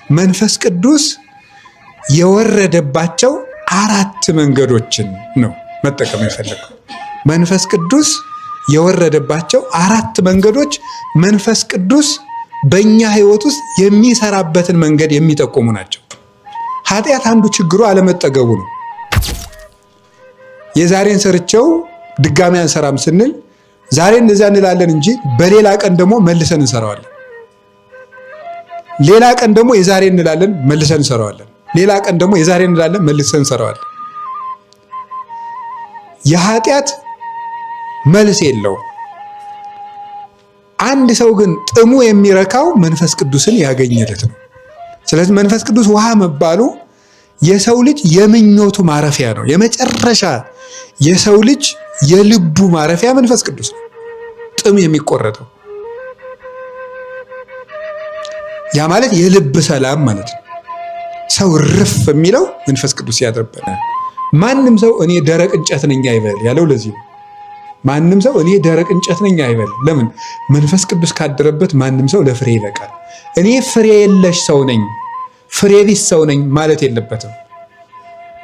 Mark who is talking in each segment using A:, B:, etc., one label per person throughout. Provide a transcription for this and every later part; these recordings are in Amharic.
A: መንፈስ ቅዱስ የወረደባቸው አራት መንገዶችን ነው መጠቀም የፈለገው። መንፈስ ቅዱስ የወረደባቸው አራት መንገዶች መንፈስ ቅዱስ በእኛ ሕይወት ውስጥ የሚሰራበትን መንገድ የሚጠቁሙ ናቸው። ኃጢአት አንዱ ችግሩ አለመጠገቡ ነው። የዛሬን ሰርቸው ድጋሚ አንሰራም ስንል ዛሬ እንደዚያ እንላለን እንጂ በሌላ ቀን ደግሞ መልሰን እንሰራዋለን። ሌላ ቀን ደግሞ የዛሬ እንላለን፣ መልሰን እንሰራዋለን። ሌላ ቀን ደግሞ የዛሬ እንላለን፣ መልሰን እንሰራዋለን። የኃጢአት መልስ የለውም። አንድ ሰው ግን ጥሙ የሚረካው መንፈስ ቅዱስን ያገኘለት ነው። ስለዚህ መንፈስ ቅዱስ ውሃ መባሉ የሰው ልጅ የምኞቱ ማረፊያ ነው። የመጨረሻ የሰው ልጅ የልቡ ማረፊያ መንፈስ ቅዱስ ነው። ጥም የሚቆረጠው ያ ማለት የልብ ሰላም ማለት ነው። ሰው ርፍ የሚለው መንፈስ ቅዱስ ያድርበናል። ማንም ሰው እኔ ደረቅ እንጨት ነኝ አይበል ያለው ለዚህ ነው። ማንም ሰው እኔ ደረቅ እንጨት ነኝ አይበል። ለምን? መንፈስ ቅዱስ ካደረበት ማንም ሰው ለፍሬ ይበቃል። እኔ ፍሬ የለሽ ሰው ነኝ፣ ፍሬ ቢስ ሰው ነኝ ማለት የለበትም።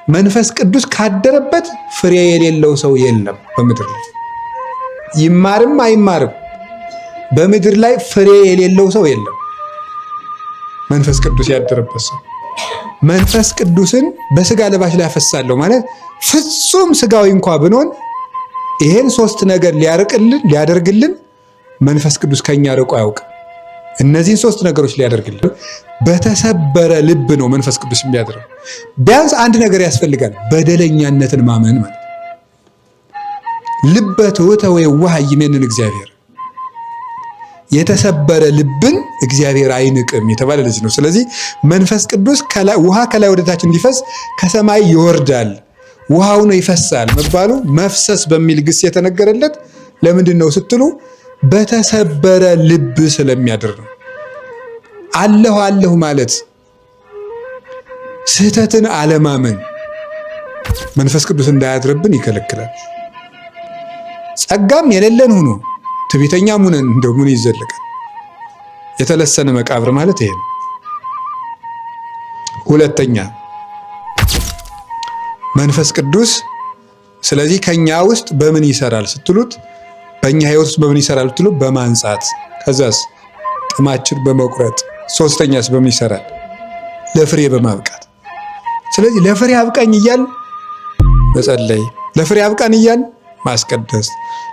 A: መንፈስ ቅዱስ ካደረበት ፍሬ የሌለው ሰው የለም በምድር ላይ ይማርም አይማርም፣ በምድር ላይ ፍሬ የሌለው ሰው የለም። መንፈስ ቅዱስ ያደረበት ሰው መንፈስ ቅዱስን በስጋ ለባሽ ላይ ያፈሳለሁ ማለት ፍጹም ስጋዊ እንኳ ብንሆን ይሄን ሶስት ነገር ሊያርቅልን ሊያደርግልን መንፈስ ቅዱስ ከኛ ርቆ አያውቅም። እነዚህን ሶስት ነገሮች ሊያደርግልን በተሰበረ ልብ ነው መንፈስ ቅዱስ የሚያደርገው። ቢያንስ አንድ ነገር ያስፈልጋል፣ በደለኛነትን ማመን ማለት ልበ ትሑተ ወየዋህ ይሜንን እግዚአብሔር የተሰበረ ልብን እግዚአብሔር አይንቅም የተባለ ለዚህ ነው። ስለዚህ መንፈስ ቅዱስ ውሃ ከላይ ወደታች እንዲፈስ ከሰማይ ይወርዳል፣ ውሃው ነው ይፈሳል መባሉ መፍሰስ በሚል ግስ የተነገረለት ለምንድን ነው ስትሉ በተሰበረ ልብ ስለሚያድር ነው። አለሁ አለሁ ማለት ስህተትን አለማመን መንፈስ ቅዱስ እንዳያድርብን ይከለክላል። ጸጋም የሌለን ሆኖ ትዕቢተኛም ሆነን እንደው ምን ይዘለቃል? የተለሰነ መቃብር ማለት ይሄ ነው። ሁለተኛ መንፈስ ቅዱስ ስለዚህ ከኛ ውስጥ በምን ይሰራል ስትሉት፣ በእኛ ህይወት ውስጥ በምን ይሰራል ስትሉ በማንጻት፣ ከዛስ ጥማችን በመቁረጥ፣ ሶስተኛስ በምን ይሰራል? ለፍሬ በማብቃት። ስለዚህ ለፍሬ አብቃኝ እያል መጸለይ፣ ለፍሬ አብቃን እያል ማስቀደስ፣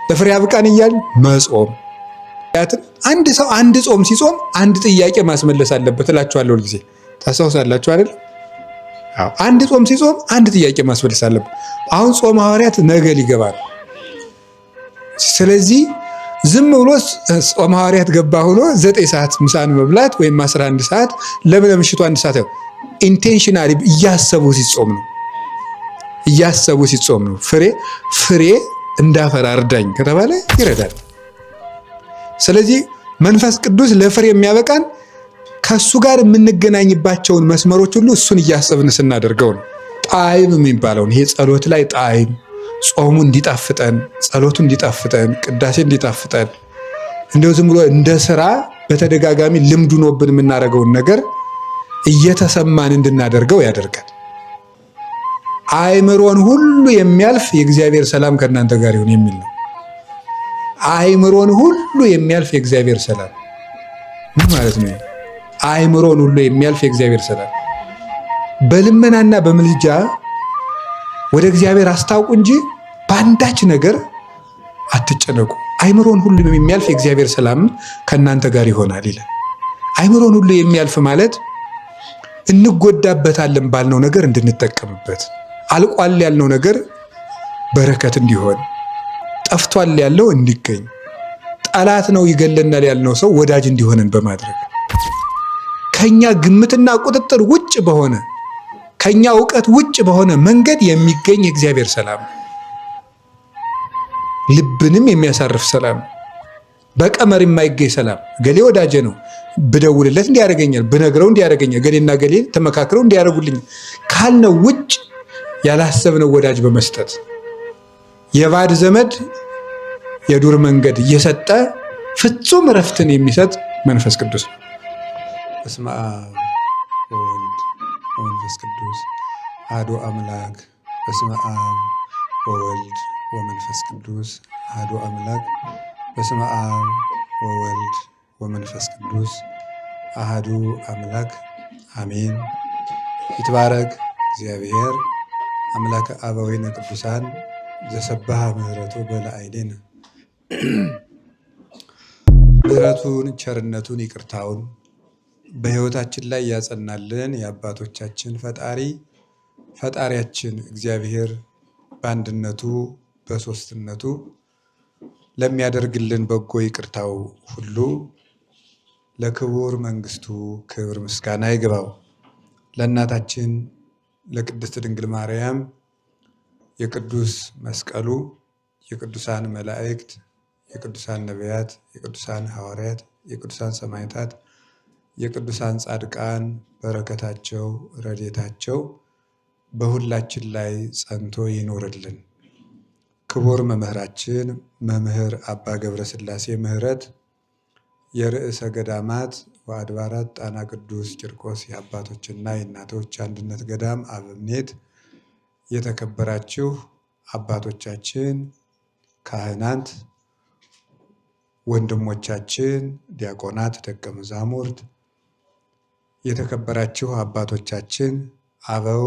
A: ለፍሬ አብቃን እያል መጾም። አንድ ሰው አንድ ጾም ሲጾም አንድ ጥያቄ ማስመለስ አለበት እላችኋለሁ። ሁልጊዜ ታስታውሳላችሁ አይደል? አንድ ጾም ሲጾም አንድ ጥያቄ ማስመለስ አለበት። አሁን ጾም ሐዋርያት ነገ ሊገባ ነው። ስለዚህ ዝም ብሎ ጾም ሐዋርያት ገባ ሆኖ 9 ሰዓት ምሳን መብላት ወይም 11 ሰዓት ለምን ለምሽቱ 1 ሰዓት intentionally እያሰቡ ሲጾም ነው። እያሰቡ ሲጾም ነው። ፍሬ ፍሬ እንዳፈራ እርዳኝ ከተባለ ይረዳል። ስለዚህ መንፈስ ቅዱስ ለፍሬ የሚያበቃን ከእሱ ጋር የምንገናኝባቸውን መስመሮች ሁሉ እሱን እያሰብን ስናደርገው ነው። ጣዕም የሚባለውን ይሄ ጸሎት ላይ ጣዕም፣ ጾሙ እንዲጣፍጠን፣ ጸሎቱ እንዲጣፍጠን፣ ቅዳሴ እንዲጣፍጠን እንደው ዝም ብሎ እንደ ስራ በተደጋጋሚ ልምዱ ኖብን የምናደርገውን ነገር እየተሰማን እንድናደርገው ያደርጋል። አእምሮን ሁሉ የሚያልፍ የእግዚአብሔር ሰላም ከእናንተ ጋር ይሁን የሚል ነው። አእምሮን ሁሉ የሚያልፍ የእግዚአብሔር ሰላም ምን ማለት ነው? አእምሮን ሁሉ የሚያልፍ የእግዚአብሔር ሰላም በልመናና በምልጃ ወደ እግዚአብሔር አስታውቁ እንጂ በአንዳች ነገር አትጨነቁ። አእምሮን ሁሉ የሚያልፍ የእግዚአብሔር ሰላም ከእናንተ ጋር ይሆናል ይላል። አእምሮን ሁሉ የሚያልፍ ማለት እንጎዳበታለን ባልነው ነገር እንድንጠቀምበት፣ አልቋል ያልነው ነገር በረከት እንዲሆን፣ ጠፍቷል ያለው እንዲገኝ፣ ጠላት ነው ይገለናል ያልነው ሰው ወዳጅ እንዲሆነን በማድረግ ከኛ ግምትና ቁጥጥር ውጭ በሆነ ከኛ እውቀት ውጭ በሆነ መንገድ የሚገኝ የእግዚአብሔር ሰላም ልብንም የሚያሳርፍ ሰላም፣ በቀመር የማይገኝ ሰላም። ገሌ ወዳጄ ነው ብደውልለት እንዲያደርገኛል፣ ብነግረው እንዲያደርገኛል፣ ገሌና ገሌ ተመካክረው እንዲያደርጉልኝ ካልነው ውጭ ያላሰብነው ወዳጅ በመስጠት የባድ ዘመድ የዱር መንገድ እየሰጠ ፍጹም እረፍትን የሚሰጥ መንፈስ ቅዱስ ነው። በስመ አብ ወመንፈስ ቅዱስ አሐዱ አምላክ። በስመ አብ ወወልድ ወመንፈስ ቅዱስ አሐዱ አምላክ። በስመ አብ ወወልድ ወመንፈስ ቅዱስ አሐዱ አምላክ አሜን። ይትባረክ እግዚአብሔር አምላከ አበዊነ ቅዱሳን ዘሰባሃ ምሕረቱ በላዕሌነ። ምሕረቱን ቸርነቱን ይቅርታውን በሕይወታችን ላይ ያጸናልን የአባቶቻችን ፈጣሪ ፈጣሪያችን እግዚአብሔር በአንድነቱ በሦስትነቱ ለሚያደርግልን በጎ ይቅርታው ሁሉ ለክቡር መንግስቱ ክብር ምስጋና ይግባው። ለእናታችን ለቅድስት ድንግል ማርያም የቅዱስ መስቀሉ የቅዱሳን መላእክት የቅዱሳን ነቢያት የቅዱሳን ሐዋርያት የቅዱሳን ሰማዕታት የቅዱሳን ጻድቃን በረከታቸው ረድኤታቸው በሁላችን ላይ ጸንቶ ይኖርልን። ክቡር መምህራችን መምህር አባ ገብረስላሴ ምህረት የርዕሰ ገዳማት ወአድባራት ጣና ቅዱስ ቂርቆስ የአባቶችና የእናቶች አንድነት ገዳም አበምኔት፣ የተከበራችሁ አባቶቻችን ካህናት፣ ወንድሞቻችን ዲያቆናት፣ ደቀ መዛሙርት፣ የተከበራችሁ አባቶቻችን አበው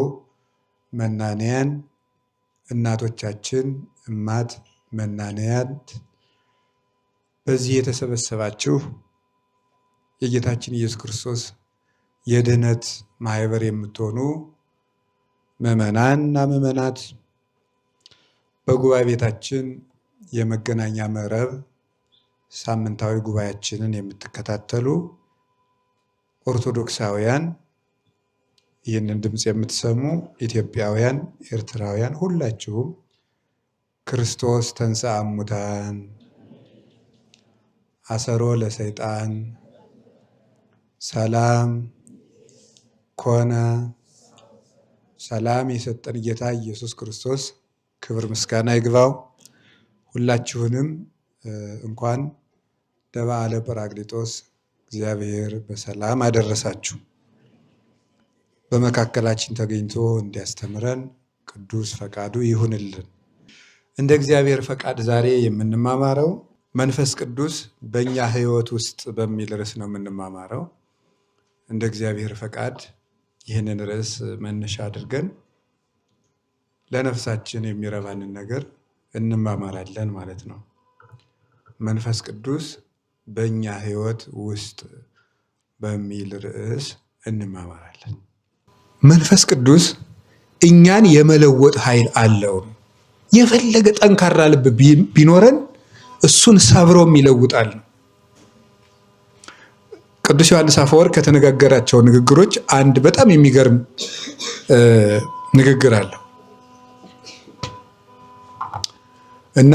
A: መናንያን፣ እናቶቻችን እማት መናንያት፣ በዚህ የተሰበሰባችሁ የጌታችን ኢየሱስ ክርስቶስ የድኅነት ማህበር የምትሆኑ ምዕመናን እና ምዕመናት፣ በጉባኤ ቤታችን የመገናኛ መረብ ሳምንታዊ ጉባኤያችንን የምትከታተሉ ኦርቶዶክሳውያን፣ ይህንን ድምፅ የምትሰሙ ኢትዮጵያውያን፣ ኤርትራውያን ሁላችሁም ክርስቶስ ተንሥአ እሙታን አሰሮ ለሰይጣን ሰላም ኮነ። ሰላም የሰጠን ጌታ ኢየሱስ ክርስቶስ ክብር ምስጋና ይግባው። ሁላችሁንም እንኳን ለበዓለ ጰራቅሊጦስ እግዚአብሔር በሰላም አደረሳችሁ። በመካከላችን ተገኝቶ እንዲያስተምረን ቅዱስ ፈቃዱ ይሁንልን። እንደ እግዚአብሔር ፈቃድ ዛሬ የምንማማረው መንፈስ ቅዱስ በእኛ ሕይወት ውስጥ በሚል ርዕስ ነው የምንማማረው። እንደ እግዚአብሔር ፈቃድ ይህንን ርዕስ መነሻ አድርገን ለነፍሳችን የሚረባንን ነገር እንማማራለን ማለት ነው። መንፈስ ቅዱስ በእኛ ሕይወት ውስጥ በሚል ርዕስ እንማማራለን። መንፈስ ቅዱስ እኛን የመለወጥ ኃይል አለው። የፈለገ ጠንካራ ልብ ቢኖረን እሱን ሰብሮም ይለውጣል። ቅዱስ ዮሐንስ አፈወርቅ ከተነጋገራቸው ንግግሮች አንድ በጣም የሚገርም ንግግር አለው እና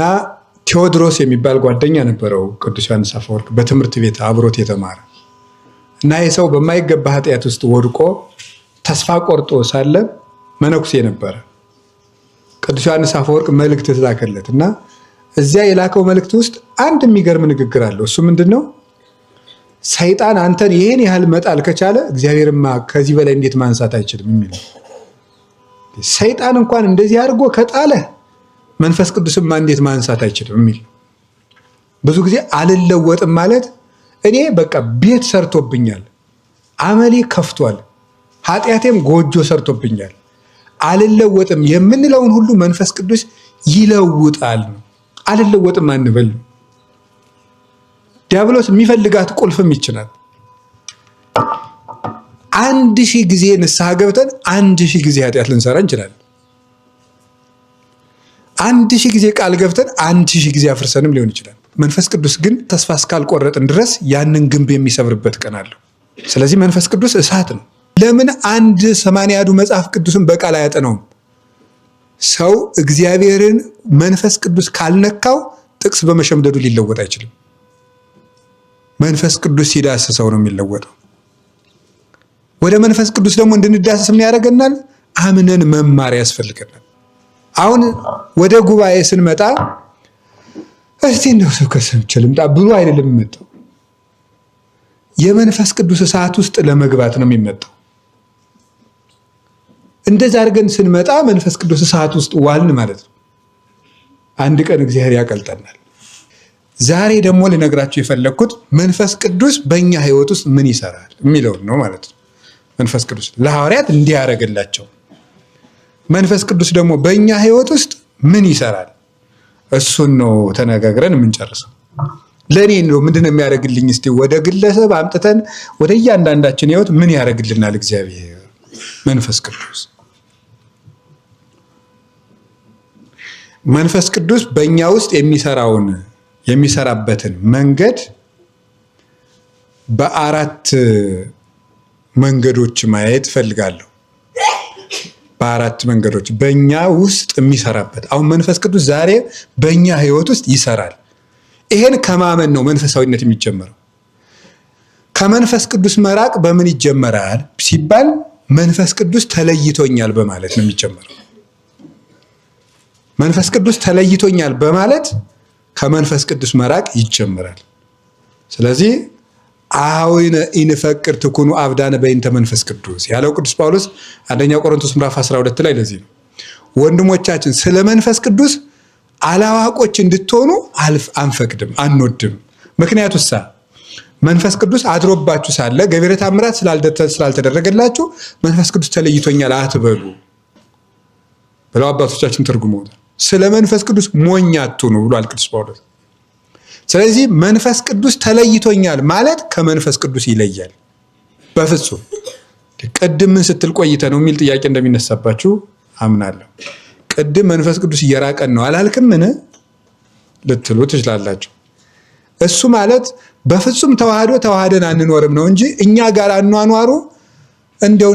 A: ቴዎድሮስ የሚባል ጓደኛ ነበረው ቅዱስ ዮሐንስ አፈወርቅ በትምህርት ቤት አብሮት የተማረ እና ይህ ሰው በማይገባ ኃጢአት ውስጥ ወድቆ ተስፋ ቆርጦ ሳለ መነኩሴ ነበረ። ቅዱስ ዮሐንስ አፈወርቅ መልእክት ተላከለት እና እዚያ የላከው መልእክት ውስጥ አንድ የሚገርም ንግግር አለው። እሱ ምንድን ነው? ሰይጣን አንተን ይህን ያህል መጣል ከቻለ እግዚአብሔርማ ከዚህ በላይ እንዴት ማንሳት አይችልም የሚል። ሰይጣን እንኳን እንደዚህ አድርጎ ከጣለ መንፈስ ቅዱስማ እንዴት ማንሳት አይችልም የሚል። ብዙ ጊዜ አልለወጥም ማለት እኔ በቃ ቤት ሰርቶብኛል፣ አመሌ ከፍቷል፣ ኃጢአቴም ጎጆ ሰርቶብኛል፣ አልለወጥም የምንለውን ሁሉ መንፈስ ቅዱስ ይለውጣል ነው። አልለወጥም አንበል። ዲያብሎስ የሚፈልጋት ቁልፍም ይችላል። 1000 ጊዜ ንስሐ ገብተን 1000 ጊዜ ኃጢአት ልንሰራ እንችላለን። 1000 ጊዜ ቃል ገብተን 1000 ጊዜ አፍርሰንም ሊሆን ይችላል። መንፈስ ቅዱስ ግን ተስፋ እስካልቆረጥን ድረስ ያንን ግንብ የሚሰብርበት ቀን አለው። ስለዚህ መንፈስ ቅዱስ እሳት ነው። ለምን አንድ 80 መጽሐፍ ቅዱስን በቃል አያጠነውም? ሰው እግዚአብሔርን መንፈስ ቅዱስ ካልነካው ጥቅስ በመሸምደዱ ሊለወጥ አይችልም። መንፈስ ቅዱስ ሲዳስሰው ነው የሚለወጠው። ወደ መንፈስ ቅዱስ ደግሞ እንድንዳስስ ምን ያደርገናል? አምነን መማር ያስፈልገናል። አሁን ወደ ጉባኤ ስንመጣ እስቲ እንደው ስብከት ሰምቼ ልምጣ ብሎ አይደለም የሚመጣው። የመንፈስ ቅዱስ እሳት ውስጥ ለመግባት ነው የሚመጣው። እንደዛ አድርገን ስንመጣ መንፈስ ቅዱስ እሳት ውስጥ ዋልን ማለት ነው። አንድ ቀን እግዚአብሔር ያቀልጠናል። ዛሬ ደግሞ ልነግራችሁ የፈለግኩት መንፈስ ቅዱስ በእኛ ሕይወት ውስጥ ምን ይሰራል የሚለውን ነው ማለት ነው። መንፈስ ቅዱስ ለሐዋርያት እንዲያደርግላቸው መንፈስ ቅዱስ ደግሞ በእኛ ሕይወት ውስጥ ምን ይሰራል? እሱን ነው ተነጋግረን የምንጨርሰው። ለእኔ ነው ምንድን ነው የሚያደርግልኝ? እስቲ ወደ ግለሰብ አምጥተን ወደ እያንዳንዳችን ሕይወት ምን ያደርግልናል እግዚአብሔር መንፈስ ቅዱስ? መንፈስ ቅዱስ በእኛ ውስጥ የሚሰራውን የሚሰራበትን መንገድ በአራት መንገዶች ማየት እፈልጋለሁ። በአራት መንገዶች በእኛ ውስጥ የሚሰራበት አሁን መንፈስ ቅዱስ ዛሬ በእኛ ሕይወት ውስጥ ይሰራል። ይሄን ከማመን ነው መንፈሳዊነት የሚጀመረው። ከመንፈስ ቅዱስ መራቅ በምን ይጀመራል ሲባል መንፈስ ቅዱስ ተለይቶኛል በማለት ነው የሚጀመረው። መንፈስ ቅዱስ ተለይቶኛል በማለት ከመንፈስ ቅዱስ መራቅ ይጀምራል። ስለዚህ አኀዊነ ኢንፈቅድ ትኩኑ አብዳነ በይንተ መንፈስ ቅዱስ ያለው ቅዱስ ጳውሎስ አንደኛ ቆሮንቶስ ምዕራፍ 12 ላይ ለዚህ ነው። ወንድሞቻችን ስለ መንፈስ ቅዱስ አላዋቆች እንድትሆኑ አንፈቅድም፣ አንወድም። ምክንያቱ ሳ መንፈስ ቅዱስ አድሮባችሁ ሳለ ገቢረ ተአምራት ስላልተደረገላችሁ መንፈስ ቅዱስ ተለይቶኛል አትበሉ ብለው አባቶቻችን ተርጉመውታል። ስለ መንፈስ ቅዱስ ሞኝ አትሁኑ ብሏል ቅዱስ ጳውሎስ። ስለዚህ መንፈስ ቅዱስ ተለይቶኛል ማለት ከመንፈስ ቅዱስ ይለያል። በፍጹም ቅድም ምን ስትል ቆይተ ነው የሚል ጥያቄ እንደሚነሳባችሁ አምናለሁ። ቅድም መንፈስ ቅዱስ እየራቀን ነው አላልክምን ልትሉ ትችላላችሁ። እሱ ማለት በፍጹም ተዋህዶ ተዋህደን አንኖርም ነው እንጂ እኛ ጋር አኗኗሩ እንደው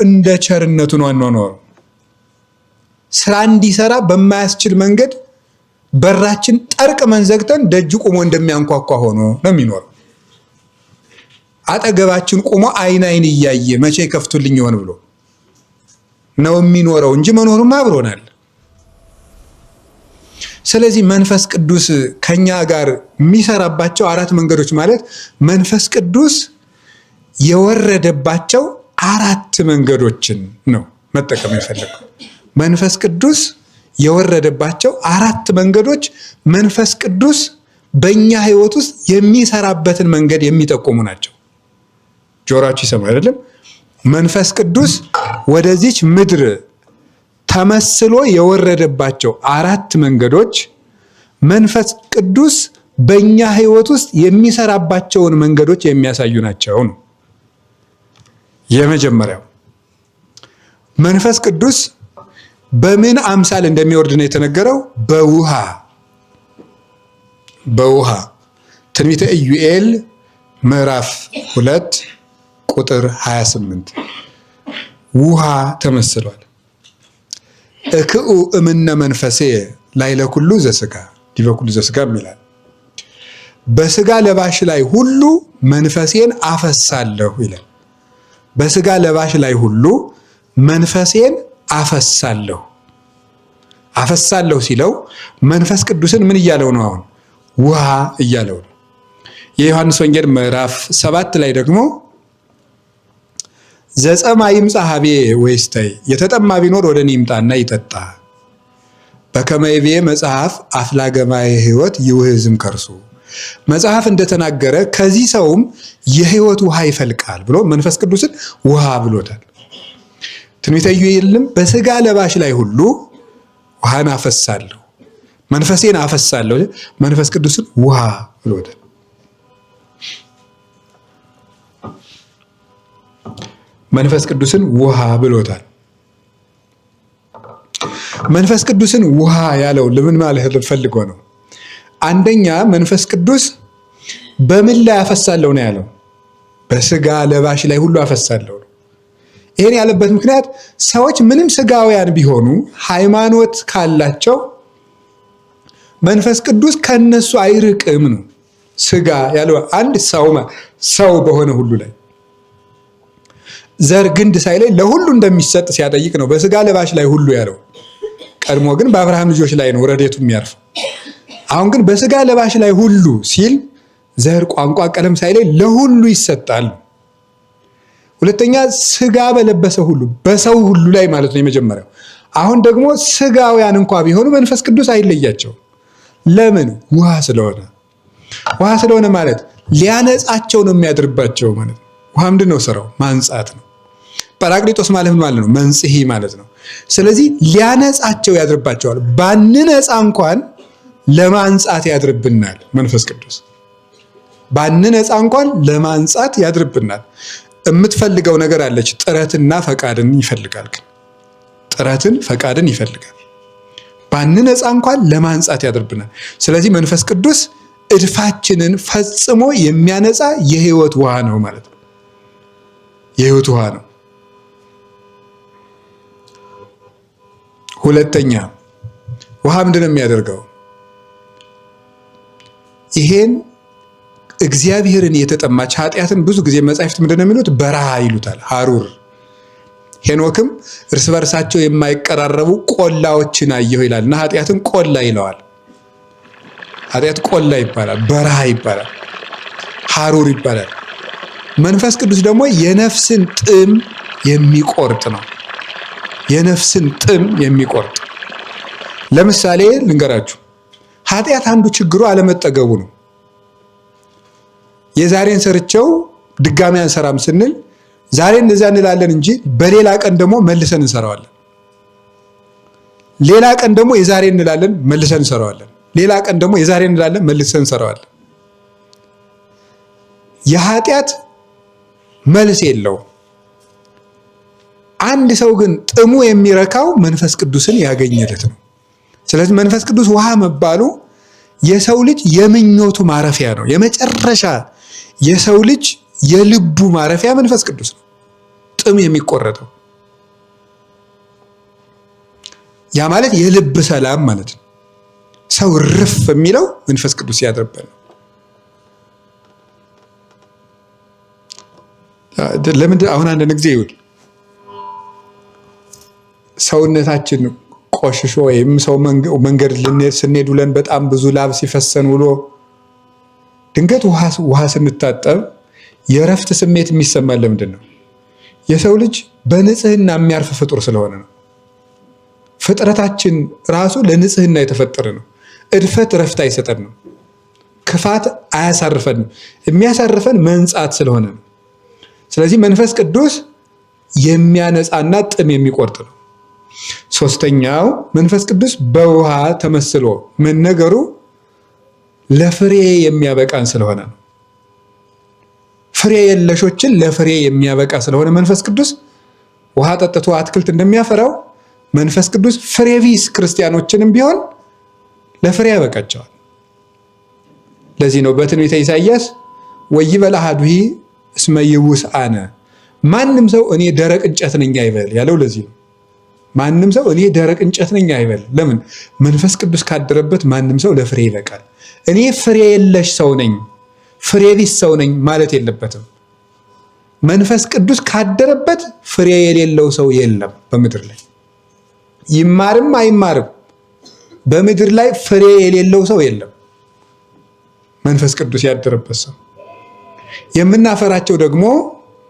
A: እንደ ቸርነቱ ነው አኗኗሩ። ስራ እንዲሰራ በማያስችል መንገድ በራችን ጠርቅመን ዘግተን ደጅ ቁሞ እንደሚያንኳኳ ሆኖ ነው የሚኖረው። አጠገባችን ቁሞ አይን አይን እያየ መቼ ከፍቱልኝ ይሆን ብሎ ነው የሚኖረው እንጂ መኖሩም አብሮናል። ስለዚህ መንፈስ ቅዱስ ከኛ ጋር የሚሰራባቸው አራት መንገዶች ማለት መንፈስ ቅዱስ የወረደባቸው አራት መንገዶችን ነው መጠቀም የፈለገው። መንፈስ ቅዱስ የወረደባቸው አራት መንገዶች መንፈስ ቅዱስ በእኛ ሕይወት ውስጥ የሚሰራበትን መንገድ የሚጠቁሙ ናቸው። ጆሮአችሁ ይሰማ አይደለም? መንፈስ ቅዱስ ወደዚች ምድር ተመስሎ የወረደባቸው አራት መንገዶች መንፈስ ቅዱስ በእኛ ሕይወት ውስጥ የሚሰራባቸውን መንገዶች የሚያሳዩ ናቸው ነው። የመጀመሪያው መንፈስ ቅዱስ በምን አምሳል እንደሚወርድ ነው የተነገረው? በውሃ በውሃ ትንቢተ ኢዩኤል ምዕራፍ 2 ቁጥር 28 ውሃ ተመስሏል። እክኡ እምነ መንፈሴ ላዕለ ኩሉ ዘሥጋ ዲበ ኩሉ ዘሥጋ ይላል። በስጋ ለባሽ ላይ ሁሉ መንፈሴን አፈሳለሁ ይላል። በስጋ ለባሽ ላይ ሁሉ መንፈሴን አፈሳለሁ አፈሳለሁ ሲለው መንፈስ ቅዱስን ምን እያለው ነው? አሁን ውሃ እያለው ነው። የዮሐንስ ወንጌል ምዕራፍ 7 ላይ ደግሞ ዘጸማ ይምጻ ሀቤ ወይስተይ፣ የተጠማ ቢኖር ወደ እኔ ይምጣና ይጠጣ። በከመ ይቤ መጽሐፍ አፍላገ ማየ ሕይወት ይውህዝም ከርሱ፣ መጽሐፍ እንደተናገረ ከዚህ ሰውም የሕይወት ውሃ ይፈልቃል ብሎ መንፈስ ቅዱስን ውሃ ብሎታል። ትንቢተ ኢዩኤልም በስጋ ለባሽ ላይ ሁሉ ውሃን አፈሳለሁ፣ መንፈሴን አፈሳለሁ፣ መንፈስ ቅዱስን ውሃ ብሎታል። መንፈስ ቅዱስን ውሃ ብሎታል። መንፈስ ቅዱስን ውሃ ያለው ለምን ማለት ፈልጎ ነው? አንደኛ መንፈስ ቅዱስ በምን ላይ አፈሳለሁ ነው ያለው? በስጋ ለባሽ ላይ ሁሉ አፈሳለሁ ነው። ይሄን ያለበት ምክንያት ሰዎች ምንም ስጋውያን ቢሆኑ ሃይማኖት ካላቸው መንፈስ ቅዱስ ከነሱ አይርቅም ነው። ስጋ ያለው አንድ ሰው ሰው በሆነ ሁሉ ላይ ዘር ግንድ ሳይለይ ለሁሉ እንደሚሰጥ ሲያጠይቅ ነው በስጋ ለባሽ ላይ ሁሉ ያለው። ቀድሞ ግን በአብርሃም ልጆች ላይ ነው ረድኤቱ የሚያርፈው። አሁን ግን በስጋ ለባሽ ላይ ሁሉ ሲል ዘር፣ ቋንቋ፣ ቀለም ሳይለይ ለሁሉ ይሰጣል። ሁለተኛ ስጋ በለበሰ ሁሉ በሰው ሁሉ ላይ ማለት ነው የመጀመሪያው። አሁን ደግሞ ስጋውያን እንኳ ቢሆኑ መንፈስ ቅዱስ አይለያቸውም። ለምን? ውሃ ስለሆነ። ውሃ ስለሆነ ማለት ሊያነጻቸው ነው የሚያድርባቸው ማለት ነው። ውሃ ምንድን ነው ስራው? ማንጻት ነው። ጰራቅሊጦስ ማለት ምን ማለት ነው? መንጽሔ ማለት ነው። ስለዚህ ሊያነጻቸው ያድርባቸዋል። ባንነጻ እንኳን ለማንጻት ያድርብናል መንፈስ ቅዱስ። ባንነጻ እንኳን ለማንጻት ያድርብናል። የምትፈልገው ነገር አለች። ጥረትና ፈቃድን ይፈልጋል። ግን ጥረትን ፈቃድን ይፈልጋል። ባንነጻ እንኳን ለማንጻት ያድርብናል። ስለዚህ መንፈስ ቅዱስ እድፋችንን ፈጽሞ የሚያነጻ የህይወት ውሃ ነው ማለት ነው። የህይወት ውሃ ነው። ሁለተኛ ውሃ ምንድን ነው የሚያደርገው? ይሄን እግዚአብሔርን የተጠማች ኃጢአትን ብዙ ጊዜ መጻሕፍት ምንድን ነው የሚሉት? በረሃ ይሉታል፣ ሐሩር። ሄኖክም እርስ በርሳቸው የማይቀራረቡ ቆላዎችን አየሁ ይላል እና ኃጢአትን ቆላ ይለዋል። ኃጢአት ቆላ ይባላል፣ በረሃ ይባላል፣ ሐሩር ይባላል። መንፈስ ቅዱስ ደግሞ የነፍስን ጥም የሚቆርጥ ነው። የነፍስን ጥም የሚቆርጥ ለምሳሌ ልንገራችሁ፣ ኃጢአት አንዱ ችግሩ አለመጠገቡ ነው። የዛሬን ሰርቸው ድጋሚ አንሰራም ስንል ዛሬ እንደዚያ እንላለን እንጂ በሌላ ቀን ደግሞ መልሰን እንሰራዋለን። ሌላ ቀን ደግሞ የዛሬ እንላለን መልሰን እንሰራዋለን። ሌላ ቀን ደግሞ የዛሬ እንላለን መልሰን እንሰራዋለን። የኃጢአት መልስ የለውም። አንድ ሰው ግን ጥሙ የሚረካው መንፈስ ቅዱስን ያገኘለት ነው። ስለዚህ መንፈስ ቅዱስ ውሃ መባሉ የሰው ልጅ የምኞቱ ማረፊያ ነው። የመጨረሻ የሰው ልጅ የልቡ ማረፊያ መንፈስ ቅዱስ ነው። ጥም የሚቆረጠው ያ ማለት የልብ ሰላም ማለት ነው። ሰው ርፍ የሚለው መንፈስ ቅዱስ ሲያድርበት ነው። ለምንድን አሁን አንዳንድ ጊዜ ይውል ሰውነታችን ቆሽሾ ወይም ሰው መንገድ ስንሄድ ውለን በጣም ብዙ ላብ ሲፈሰን ውሎ ድንገት ውሃ ስንታጠብ የእረፍት ስሜት የሚሰማን ለምንድን ነው? የሰው ልጅ በንጽህና የሚያርፍ ፍጡር ስለሆነ ነው። ፍጥረታችን ራሱ ለንጽህና የተፈጠረ ነው። እድፈት እረፍት አይሰጠንም። ክፋት አያሳርፈንም። የሚያሳርፈን መንጻት ስለሆነ ነው። ስለዚህ መንፈስ ቅዱስ የሚያነጻና ጥም የሚቆርጥ ነው። ሶስተኛው መንፈስ ቅዱስ በውሃ ተመስሎ መነገሩ ለፍሬ የሚያበቃን ስለሆነ ነው። ፍሬ የለሾችን ለፍሬ የሚያበቃ ስለሆነ መንፈስ ቅዱስ ውሃ ጠጥቶ አትክልት እንደሚያፈራው መንፈስ ቅዱስ ፍሬ ቢስ ክርስቲያኖችንም ቢሆን ለፍሬ ያበቃቸዋል። ለዚህ ነው በትንቢተ ኢሳይያስ ወይበል አሐዱሂ እስመ ይውስ አነ፣ ማንም ሰው እኔ ደረቅ እንጨት ነኝ አይበል ያለው ለዚህ ነው። ማንም ሰው እኔ ደረቅ እንጨት ነኝ አይበል። ለምን? መንፈስ ቅዱስ ካደረበት ማንም ሰው ለፍሬ ይበቃል። እኔ ፍሬ የለሽ ሰው ነኝ፣ ፍሬ ቢስ ሰው ነኝ ማለት የለበትም። መንፈስ ቅዱስ ካደረበት ፍሬ የሌለው ሰው የለም በምድር ላይ ይማርም አይማርም፣ በምድር ላይ ፍሬ የሌለው ሰው የለም። መንፈስ ቅዱስ ያደረበት ሰው። የምናፈራቸው ደግሞ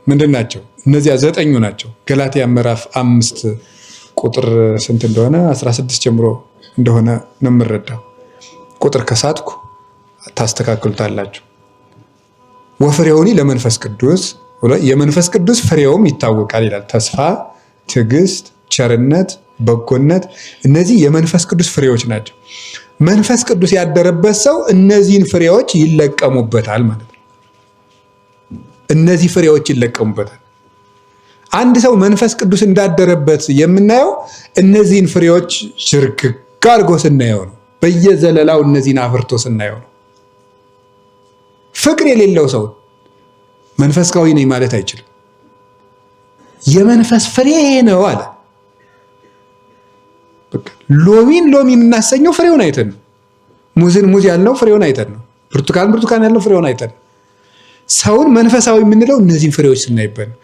A: ምንድን ናቸው? እነዚያ ዘጠኙ ናቸው። ገላትያ ምዕራፍ 5 ቁጥር ስንት እንደሆነ 16 ጀምሮ እንደሆነ ነው የምረዳው። ቁጥር ከሳትኩ ታስተካክሉታላችሁ። ወፍሬውኒ ለመንፈስ ቅዱስ፣ የመንፈስ ቅዱስ ፍሬውም ይታወቃል ይላል። ተስፋ፣ ትዕግስት፣ ቸርነት፣ በጎነት፣ እነዚህ የመንፈስ ቅዱስ ፍሬዎች ናቸው። መንፈስ ቅዱስ ያደረበት ሰው እነዚህን ፍሬዎች ይለቀሙበታል ማለት ነው። እነዚህ ፍሬዎች ይለቀሙበታል። አንድ ሰው መንፈስ ቅዱስ እንዳደረበት የምናየው እነዚህን ፍሬዎች ሽርክክ አድርጎ ስናየው ነው። በየዘለላው እነዚህን አፍርቶ ስናየው ነው። ፍቅር የሌለው ሰው መንፈሳዊ ነኝ ማለት አይችልም። የመንፈስ ፍሬ ነው አለ። ሎሚን ሎሚ የምናሰኘው ፍሬውን አይተን ነው። ሙዝን ሙዝ ያልነው ፍሬውን አይተን ነው። ብርቱካን ብርቱካን ያልነው ፍሬውን አይተን ነው። ሰውን መንፈሳዊ የምንለው እነዚህን ፍሬዎች ስናይበት ነው።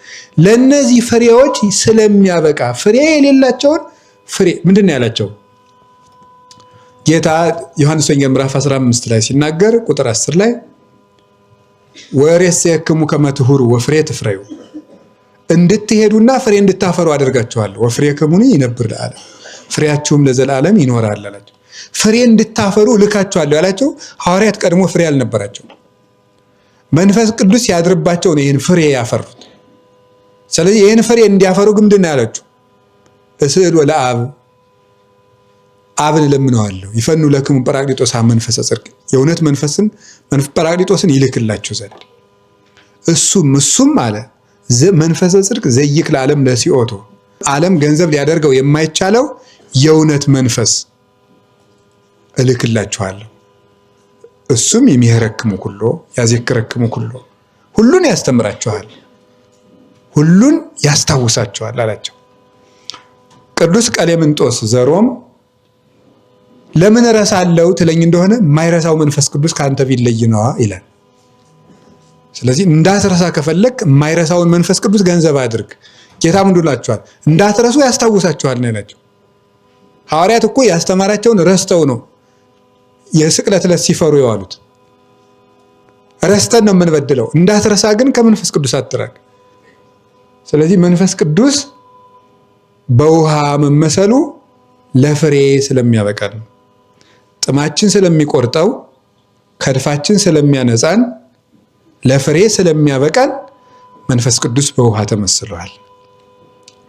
A: ለእነዚህ ፍሬዎች ስለሚያበቃ ፍሬ የሌላቸውን ፍሬ ምንድን ነው ያላቸው ጌታ ዮሐንስ ወንጌል ምዕራፍ 15 ላይ ሲናገር ቁጥር 10 ላይ ወሬሰየክሙ ከመ ትሁሩ ወፍሬ ትፍረዩ፣ እንድትሄዱና ፍሬ እንድታፈሩ አደርጋችኋለሁ። ወፍሬክሙኒ ይነብር ለዓለም፣ ፍሬያችሁም ለዘላለም ይኖራል አላቸው። ፍሬ እንድታፈሩ እልካችኋለሁ ያላቸው ሐዋርያት ቀድሞ ፍሬ አልነበራቸው። መንፈስ ቅዱስ ያድርባቸው ነው ይህን ፍሬ ያፈሩት። ስለዚህ ይህን ፍሬ እንዲያፈሩ ግን ምንድን ነው ያላቸው? እስእል ወለአብ አብን እለምነዋለሁ ይፈኑ ለክሙ ጰራቅሊጦስ መንፈሰ ጽድቅ፣ የእውነት መንፈስን ጰራቅሊጦስን ይልክላችሁ ዘንድ እሱም እሱም አለ መንፈሰ ጽድቅ ዘይክ ለዓለም ለሲኦቶ፣ ዓለም ገንዘብ ሊያደርገው የማይቻለው የእውነት መንፈስ እልክላችኋለሁ። እሱም የሚሄረክሙ ኩሎ ያዜክረክሙ ኩሎ፣ ሁሉን ያስተምራችኋል፣ ሁሉን ያስታውሳችኋል አላቸው። ቅዱስ ቀሌምንጦስ ዘሮም ለምን እረሳለሁ ትለኝ እንደሆነ የማይረሳው መንፈስ ቅዱስ ከአንተ ቢለይ ነዋ ይላል። ስለዚህ እንዳትረሳ ከፈለግ የማይረሳውን መንፈስ ቅዱስ ገንዘብ አድርግ። ጌታ ምንድን ላችኋል? እንዳትረሱ ያስታውሳችኋል ነው ያላቸው። ሐዋርያት እኮ ያስተማራቸውን ረስተው ነው የስቅለት ዕለት ሲፈሩ የዋሉት። ረስተን ነው የምንበድለው። እንዳትረሳ ግን ከመንፈስ ቅዱስ አትራቅ። ስለዚህ መንፈስ ቅዱስ በውሃ መመሰሉ ለፍሬ ስለሚያበቃን ነው። ጥማችን ስለሚቆርጠው፣ ከድፋችን ስለሚያነጻን፣ ለፍሬ ስለሚያበቃን መንፈስ ቅዱስ በውሃ ተመስሏል።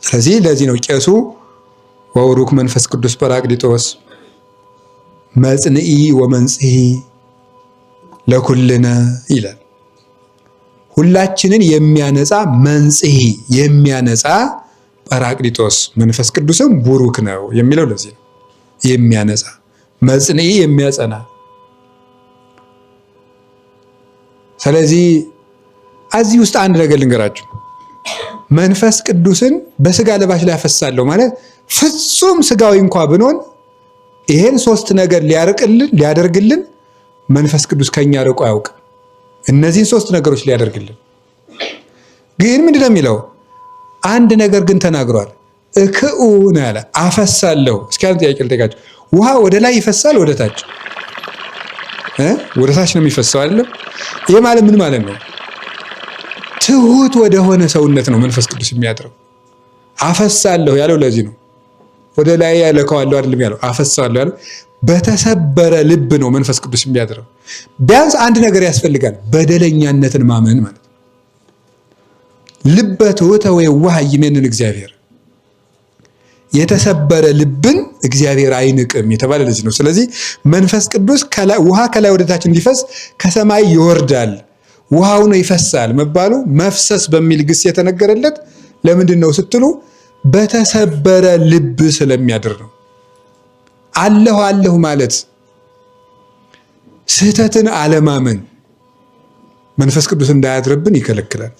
A: ስለዚህ ለዚህ ነው ቄሱ ወውሩክ መንፈስ ቅዱስ ጰራቅሊጦስ መጽንኢ ወመንጽሂ ለኩልነ ይላል። ሁላችንን የሚያነጻ መንጽሂ የሚያነጻ ጰራቅሊጦስ መንፈስ ቅዱስም ቡሩክ ነው የሚለው ለዚህ ነው። የሚያነጻ መጽንኢ የሚያጸና። ስለዚህ እዚህ ውስጥ አንድ ነገር ልንገራችሁ። መንፈስ ቅዱስን በስጋ ለባሽ ላይ ያፈሳለሁ ማለት ፍጹም ስጋዊ እንኳ ብንሆን ይሄን ሶስት ነገር ሊያርቅልን ሊያደርግልን መንፈስ ቅዱስ ከኛ ርቆ አያውቅም። እነዚህን ሶስት ነገሮች ሊያደርግልን ግን ምንድነው የሚለው? አንድ ነገር ግን ተናግሯል። እክኡ ነው ያለ፣ አፈሳለሁ። እስኪ አንድ ጥያቄ ልጠይቃችሁ። ውሃ ወደ ላይ ይፈሳል? ወደ ታች? ወደ ታች ነው የሚፈሰው አይደለም? ይሄ ማለት ምን ማለት ነው? ትሁት ወደሆነ ሰውነት ነው መንፈስ ቅዱስ የሚያጥረው። አፈሳለሁ ያለው ለዚህ ነው። ወደ ላይ ያለከዋለሁ አይደለም ያለው፣ አፈሳለሁ ያለው በተሰበረ ልብ ነው መንፈስ ቅዱስ የሚያድረው። ቢያንስ አንድ ነገር ያስፈልጋል፣ በደለኛነትን ማመን ማለት ነው። ልበ ትሑተ ወየዋህ ይሜንን እግዚአብሔር፣ የተሰበረ ልብን እግዚአብሔር አይንቅም የተባለ ለዚህ ነው። ስለዚህ መንፈስ ቅዱስ ውሃ ከላይ ወደታች እንዲፈስ ከሰማይ ይወርዳል፣ ውሃው ነው ይፈሳል መባሉ መፍሰስ በሚል ግስ የተነገረለት ለምንድን ነው ስትሉ በተሰበረ ልብ ስለሚያድር ነው። አለሁ አለሁ ማለት ስህተትን አለማመን መንፈስ ቅዱስ እንዳያድርብን ይከለክላል።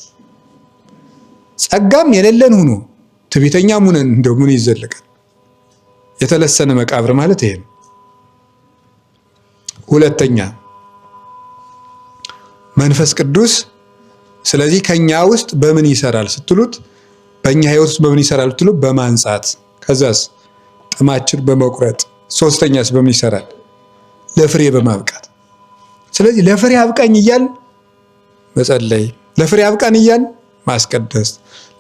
A: ጸጋም የሌለን ሆኖ ትዕቢተኛም ሆነን እንደው ምን ይዘለቃል? የተለሰነ መቃብር ማለት ይሄ ነው። ሁለተኛ መንፈስ ቅዱስ ስለዚህ ከኛ ውስጥ በምን ይሰራል ስትሉት፣ በእኛ ህይወት ውስጥ በምን ይሰራል ስትሉ በማንጻት፣ ከዛስ ጥማችን በመቁረጥ፣ ሶስተኛስ በምን ይሰራል? ለፍሬ በማብቃት። ስለዚህ ለፍሬ አብቃኝ እያል መጸለይ፣ ለፍሬ አብቃን እያል ማስቀደስ፣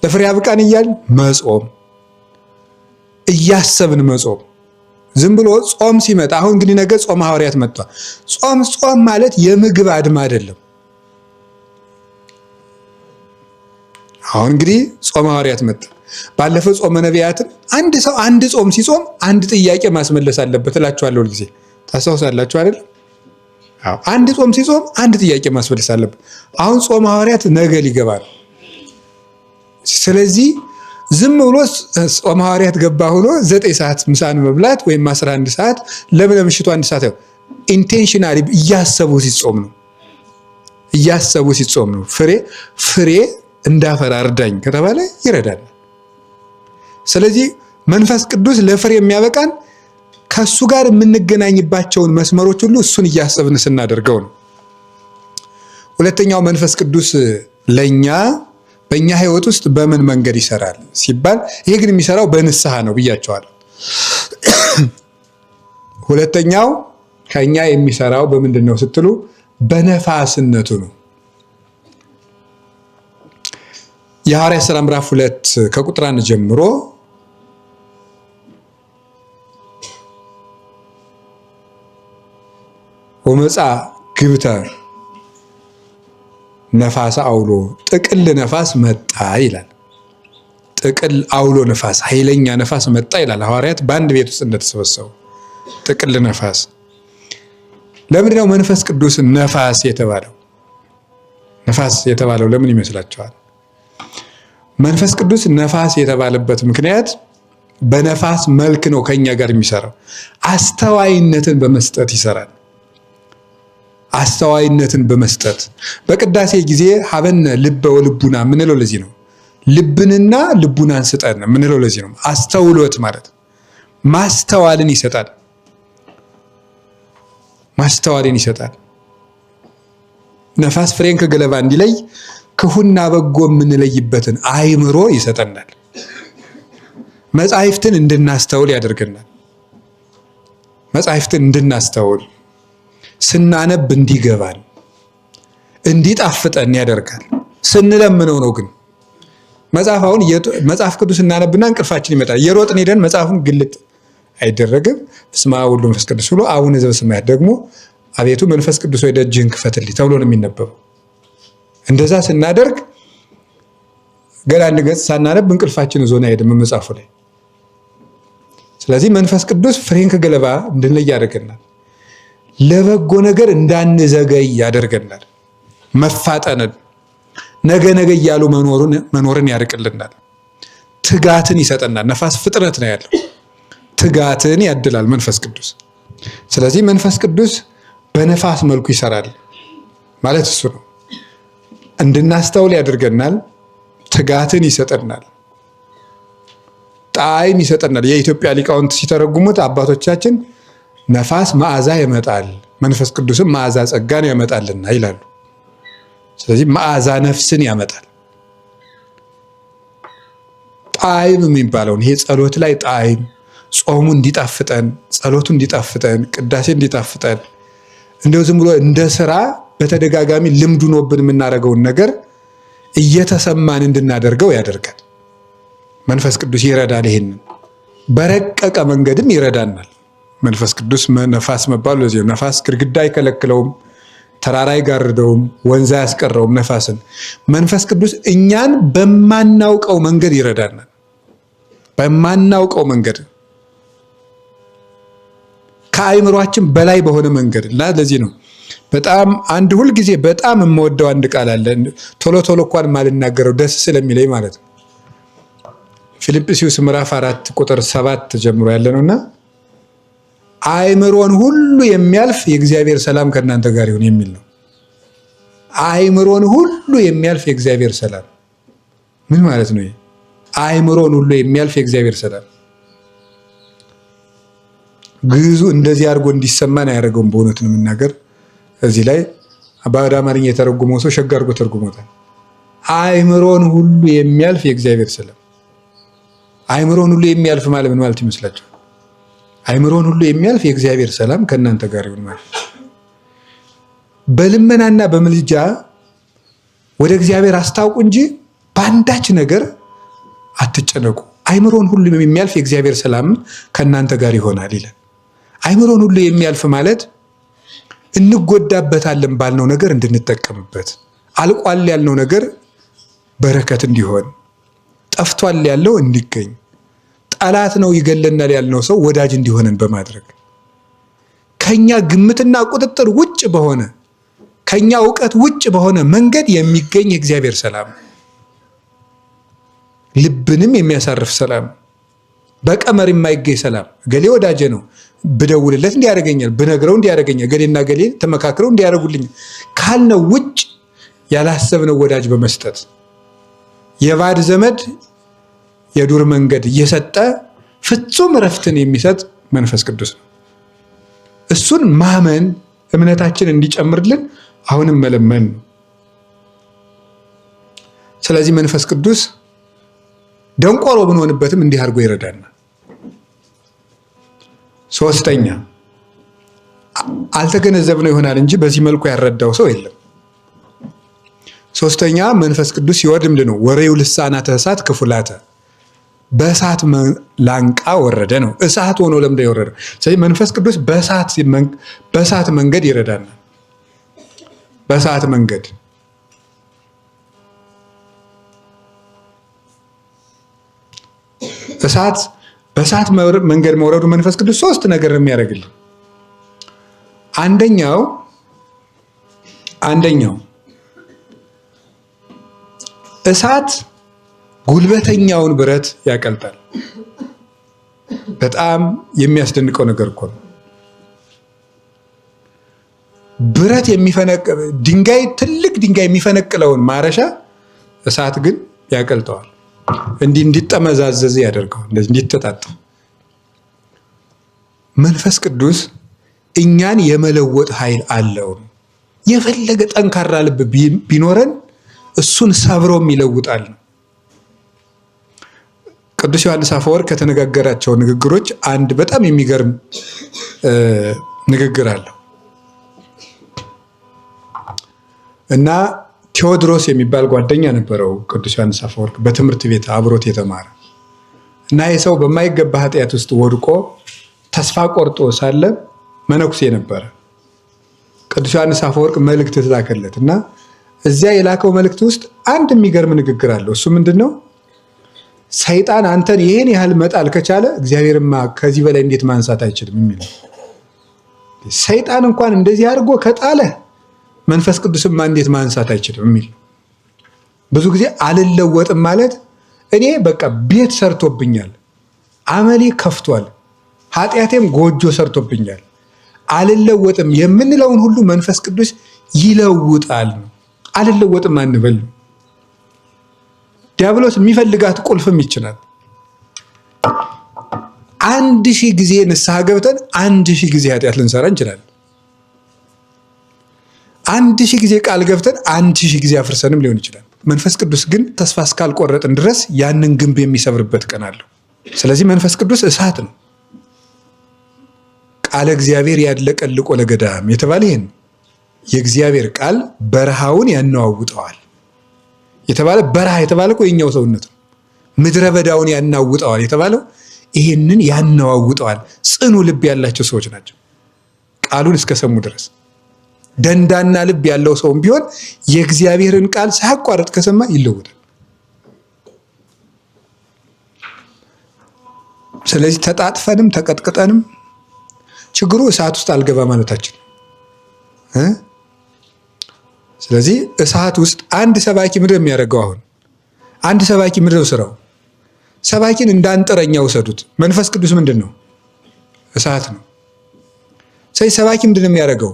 A: ለፍሬ አብቃን እያል መጾም፣ እያሰብን መጾም። ዝም ብሎ ጾም ሲመጣ አሁን እንግዲህ ነገ ጾም ሐዋርያት መጥቷል። ጾም ጾም ማለት የምግብ አድማ አይደለም። አሁን እንግዲህ ጾመ ሐዋርያት መጣ። ባለፈው ጾመ ነቢያትን አንድ ሰው አንድ ጾም ሲጾም አንድ ጥያቄ ማስመለስ አለበት እላችኋለሁ። ሁልጊዜ ታስታውሳላችሁ አይደል? አዎ፣ አንድ ጾም ሲጾም አንድ ጥያቄ ማስመለስ አለበት። አሁን ጾመ ሐዋርያት ነገ ሊገባ ነው። ስለዚህ ዝም ብሎ ጾመ ሐዋርያት ገባ ሆኖ 9 ሰዓት ምሳን መብላት ወይም 11 ሰዓት ለምን ለምሽቱ 1 ሰዓት intentionally እያሰቡ ሲጾም ነው። እያሰቡ ሲጾም ነው። ፍሬ ፍሬ እንዳፈራ እርዳኝ ከተባለ ይረዳል። ስለዚህ መንፈስ ቅዱስ ለፍሬ የሚያበቃን ከእሱ ጋር የምንገናኝባቸውን መስመሮች ሁሉ እሱን እያሰብን ስናደርገው ነው። ሁለተኛው መንፈስ ቅዱስ ለኛ በእኛ ሕይወት ውስጥ በምን መንገድ ይሰራል ሲባል፣ ይሄ ግን የሚሰራው በንስሐ ነው ብያቸዋለሁ። ሁለተኛው ከኛ የሚሰራው በምንድን ነው ስትሉ በነፋስነቱ ነው። የሐዋርያት ሥራ ምዕራፍ 2 ከቁጥር 1 ጀምሮ ወመጻ ግብተ ነፋስ አውሎ፣ ጥቅል ነፋስ መጣ ይላል። ጥቅል አውሎ ነፋስ፣ ኃይለኛ ነፋስ መጣ ይላል። ሐዋርያት በአንድ ቤት ውስጥ እንደተሰበሰቡ ጥቅል ነፋስ። ለምንድን ነው መንፈስ ቅዱስ ነፋስ የተባለው? ነፋስ የተባለው ለምን ይመስላችኋል? መንፈስ ቅዱስ ነፋስ የተባለበት ምክንያት በነፋስ መልክ ነው ከኛ ጋር የሚሰራው። አስተዋይነትን በመስጠት ይሰራል። አስተዋይነትን በመስጠት በቅዳሴ ጊዜ ሀበነ ልበ ወልቡና የምንለው ለዚህ ነው። ልብንና ልቡናን ስጠን የምንለው ለዚህ ነው። አስተውሎት ማለት ማስተዋልን ይሰጣል። ማስተዋልን ይሰጣል። ነፋስ ፍሬን ከገለባ እንዲለይ ክፉና በጎ የምንለይበትን አእምሮ ይሰጠናል። መጻሕፍትን እንድናስተውል ያደርገናል። መጻሕፍትን እንድናስተውል ስናነብ እንዲገባን እንዲጣፍጠን ያደርጋል። ስንለምነው ነው። ግን መጽሐፍ አሁን መጽሐፍ ቅዱስ እናነብና እንቅልፋችን ይመጣል። የሮጥን ሄደን መጽሐፉን ግልጥ አይደረግም። በስመ አብ ወወልድ ወመንፈስ ቅዱስ ብሎ አቡነ ዘበሰማያት ደግሞ አቤቱ መንፈስ ቅዱስ ወይ ደጅህን ክፈትልኝ ተብሎ ነው የሚነበበው። እንደዛ ስናደርግ ገና አንድ ገጽ ሳናነብ እንቅልፋችን ዞን አይሄድም መጽሐፉ ላይ። ስለዚህ መንፈስ ቅዱስ ፍሬን ከገለባ እንድንለይ ያደርገናል። ለበጎ ነገር እንዳንዘገይ ያደርገናል። መፋጠንን ነገ ነገ እያሉ መኖርን ያርቅልናል። ትጋትን ይሰጠናል። ነፋስ ፍጥነት ነው ያለው። ትጋትን ያድላል መንፈስ ቅዱስ። ስለዚህ መንፈስ ቅዱስ በነፋስ መልኩ ይሰራል ማለት እሱ ነው። እንድናስተውል ያደርገናል። ትጋትን ይሰጠናል። ጣዕም ይሰጠናል። የኢትዮጵያ ሊቃውንት ሲተረጉሙት አባቶቻችን ነፋስ መዓዛ ያመጣል፣ መንፈስ ቅዱስም መዓዛ ጸጋን ያመጣልና ይላሉ። ስለዚህ መዓዛ ነፍስን ያመጣል። ጣዕም የሚባለውን ይሄ ጸሎት ላይ ጣዕም፣ ጾሙ እንዲጣፍጠን፣ ጸሎቱ እንዲጣፍጠን፣ ቅዳሴ እንዲጣፍጠን እንደው ዝም ብሎ እንደ ስራ በተደጋጋሚ ልምድ ሆኖብን የምናደርገውን ነገር እየተሰማን እንድናደርገው ያደርጋል። መንፈስ ቅዱስ ይረዳል። ይሄንን በረቀቀ መንገድም ይረዳናል። መንፈስ ቅዱስ ነፋስ መባሉ ለዚህ ነው። ነፋስ ግድግዳ አይከለክለውም፣ ተራራ አይጋርደውም፣ ወንዝ አያስቀረውም ነፋስን። መንፈስ ቅዱስ እኛን በማናውቀው መንገድ ይረዳናል። በማናውቀው መንገድ ከአእምሯችን በላይ በሆነ መንገድ እና ለዚህ ነው በጣም አንድ ሁልጊዜ በጣም የምወደው አንድ ቃል አለ። ቶሎ ቶሎ እንኳን የማልናገረው ደስ ስለሚለኝ ማለት ነው። ፊልጵስዩስ ምዕራፍ 4 ቁጥር 7 ጀምሮ ያለ ነውና አእምሮን ሁሉ የሚያልፍ የእግዚአብሔር ሰላም ከእናንተ ጋር ይሁን የሚል ነው። አእምሮን ሁሉ የሚያልፍ የእግዚአብሔር ሰላም ምን ማለት ነው? አእምሮን ሁሉ የሚያልፍ የእግዚአብሔር ሰላም ግዕዙ እንደዚህ አድርጎ እንዲሰማን አያደርገውም። በእውነት ነው የምናገር። እዚህ ላይ ወደ አማርኛ የተረጎመው ሰው ሸጋ አድርጎ ተርጉሞታል። አእምሮን ሁሉ የሚያልፍ የእግዚአብሔር ሰላም። አእምሮን ሁሉ የሚያልፍ ማለት ምን ማለት ይመስላችኋል? አእምሮን ሁሉ የሚያልፍ የእግዚአብሔር ሰላም ከእናንተ ጋር ይሁን ማለት በልመናና በምልጃ ወደ እግዚአብሔር አስታውቁ እንጂ በአንዳች ነገር አትጨነቁ። አእምሮን ሁሉ የሚያልፍ የእግዚአብሔር ሰላም ከእናንተ ጋር ይሆናል ይላል። አእምሮን ሁሉ የሚያልፍ ማለት እንጎዳበታለን ባልነው ነገር እንድንጠቀምበት፣ አልቋል ያልነው ነገር በረከት እንዲሆን፣ ጠፍቷል ያለው እንዲገኝ፣ ጠላት ነው ይገለናል ያልነው ሰው ወዳጅ እንዲሆነን በማድረግ ከኛ ግምትና ቁጥጥር ውጭ በሆነ ከኛ እውቀት ውጭ በሆነ መንገድ የሚገኝ የእግዚአብሔር ሰላም፣ ልብንም የሚያሳርፍ ሰላም፣ በቀመር የማይገኝ ሰላም። ገሌ ወዳጄ ነው ብደውልለት እንዲያደርገኛል፣ ብነግረው እንዲያደርገኛል፣ ገሌና ገሌ ተመካክረው እንዲያደርጉልኝ ካልነው ውጭ ያላሰብነው ወዳጅ በመስጠት የባድ ዘመድ የዱር መንገድ እየሰጠ ፍጹም እረፍትን የሚሰጥ መንፈስ ቅዱስ ነው። እሱን ማመን እምነታችን እንዲጨምርልን አሁንም መለመን ነው። ስለዚህ መንፈስ ቅዱስ ደንቆሮ ብንሆንበትም እንዲህ አድርጎ ይረዳናል። ሶስተኛ አልተገነዘብነው ይሆናል እንጂ በዚህ መልኩ ያልረዳው ሰው የለም። ሶስተኛ መንፈስ ቅዱስ ሲወርድ ምንድን ነው? ወሬው ልሳናተ እሳት ክፉላተ በእሳት ላንቃ ወረደ ነው። እሳት ሆኖ ለምደ የወረደ። ስለዚህ መንፈስ ቅዱስ በእሳት መንገድ ይረዳናል። በእሳት መንገድ እሳት በእሳት መንገድ መውረዱ መንፈስ ቅዱስ ሶስት ነገር ነው የሚያደርግልን። አንደኛው አንደኛው እሳት ጉልበተኛውን ብረት ያቀልጣል። በጣም የሚያስደንቀው ነገር እኮ ነው። ብረት የሚፈነቅል ድንጋይ፣ ትልቅ ድንጋይ የሚፈነቅለውን ማረሻ እሳት ግን ያቀልጠዋል። እንዲህ እንዲጠመዛዘዝ ያደርገዋል፣ እንደዚህ እንዲተጣጠፍ። መንፈስ ቅዱስ እኛን የመለወጥ ኃይል አለው። የፈለገ ጠንካራ ልብ ቢኖረን እሱን ሰብሮም ይለውጣል። ቅዱስ ዮሐንስ አፈወርቅ ከተነጋገራቸው ንግግሮች አንድ በጣም የሚገርም ንግግር አለው እና ቴዎድሮስ የሚባል ጓደኛ ነበረው ቅዱስ ዮሐንስ አፈወርቅ በትምህርት ቤት አብሮት የተማረ እና ይህ ሰው በማይገባ ኃጢአት ውስጥ ወድቆ ተስፋ ቆርጦ ሳለ መነኩሴ ነበረ። ቅዱስ ዮሐንስ አፈወርቅ መልእክት ተላከለት እና እዚያ የላከው መልእክት ውስጥ አንድ የሚገርም ንግግር አለው። እሱ ምንድን ነው? ሰይጣን አንተን ይሄን ያህል መጣል ከቻለ እግዚአብሔርማ ከዚህ በላይ እንዴት ማንሳት አይችልም የሚል። ሰይጣን እንኳን እንደዚህ አድርጎ ከጣለ መንፈስ ቅዱስማ እንዴት ማንሳት አይችልም የሚል። ብዙ ጊዜ አልለወጥም ማለት እኔ በቃ ቤት ሰርቶብኛል፣ አመሌ ከፍቷል፣ ኃጢአቴም ጎጆ ሰርቶብኛል፣ አልለወጥም የምንለውን ሁሉ መንፈስ ቅዱስ ይለውጣል። አልለወጥም አንበል። ዲያብሎስ የሚፈልጋት ቁልፍም ይችላል። 1000 ጊዜ ንስሐ ገብተን 1000 ጊዜ ኃጢአት ልንሰራ እንችላለን። 1000 ጊዜ ቃል ገብተን 1000 ጊዜ አፍርሰንም ሊሆን ይችላል። መንፈስ ቅዱስ ግን ተስፋ እስካልቆረጥን ድረስ ያንን ግንብ የሚሰብርበት ቀን አለው። ስለዚህ መንፈስ ቅዱስ እሳት ነው። ቃለ እግዚአብሔር ያድለቀልቆ ለገዳም የተባለ ይሄን የእግዚአብሔር ቃል በረሃውን ያነዋውጠዋል የተባለ በረሃ የተባለ እኮ የኛው ሰውነት ነው። ምድረ በዳውን ያናውጠዋል የተባለው ይሄንን ያነዋውጠዋል። ጽኑ ልብ ያላቸው ሰዎች ናቸው ቃሉን እስከሰሙ ድረስ። ደንዳና ልብ ያለው ሰውም ቢሆን የእግዚአብሔርን ቃል ሳያቋርጥ ከሰማ ይለወጣል። ስለዚህ ተጣጥፈንም ተቀጥቅጠንም ችግሩ እሳት ውስጥ አልገባ ማለታችን። ስለዚህ እሳት ውስጥ አንድ ሰባኪ ምንድን ነው የሚያደርገው? አሁን አንድ ሰባኪ ምንድን ነው ስራው? ሰባኪን እንዳንጥረኛ ውሰዱት። መንፈስ ቅዱስ ምንድን ነው? እሳት ነው። ስለዚህ ሰባኪ ምንድን ነው የሚያደርገው?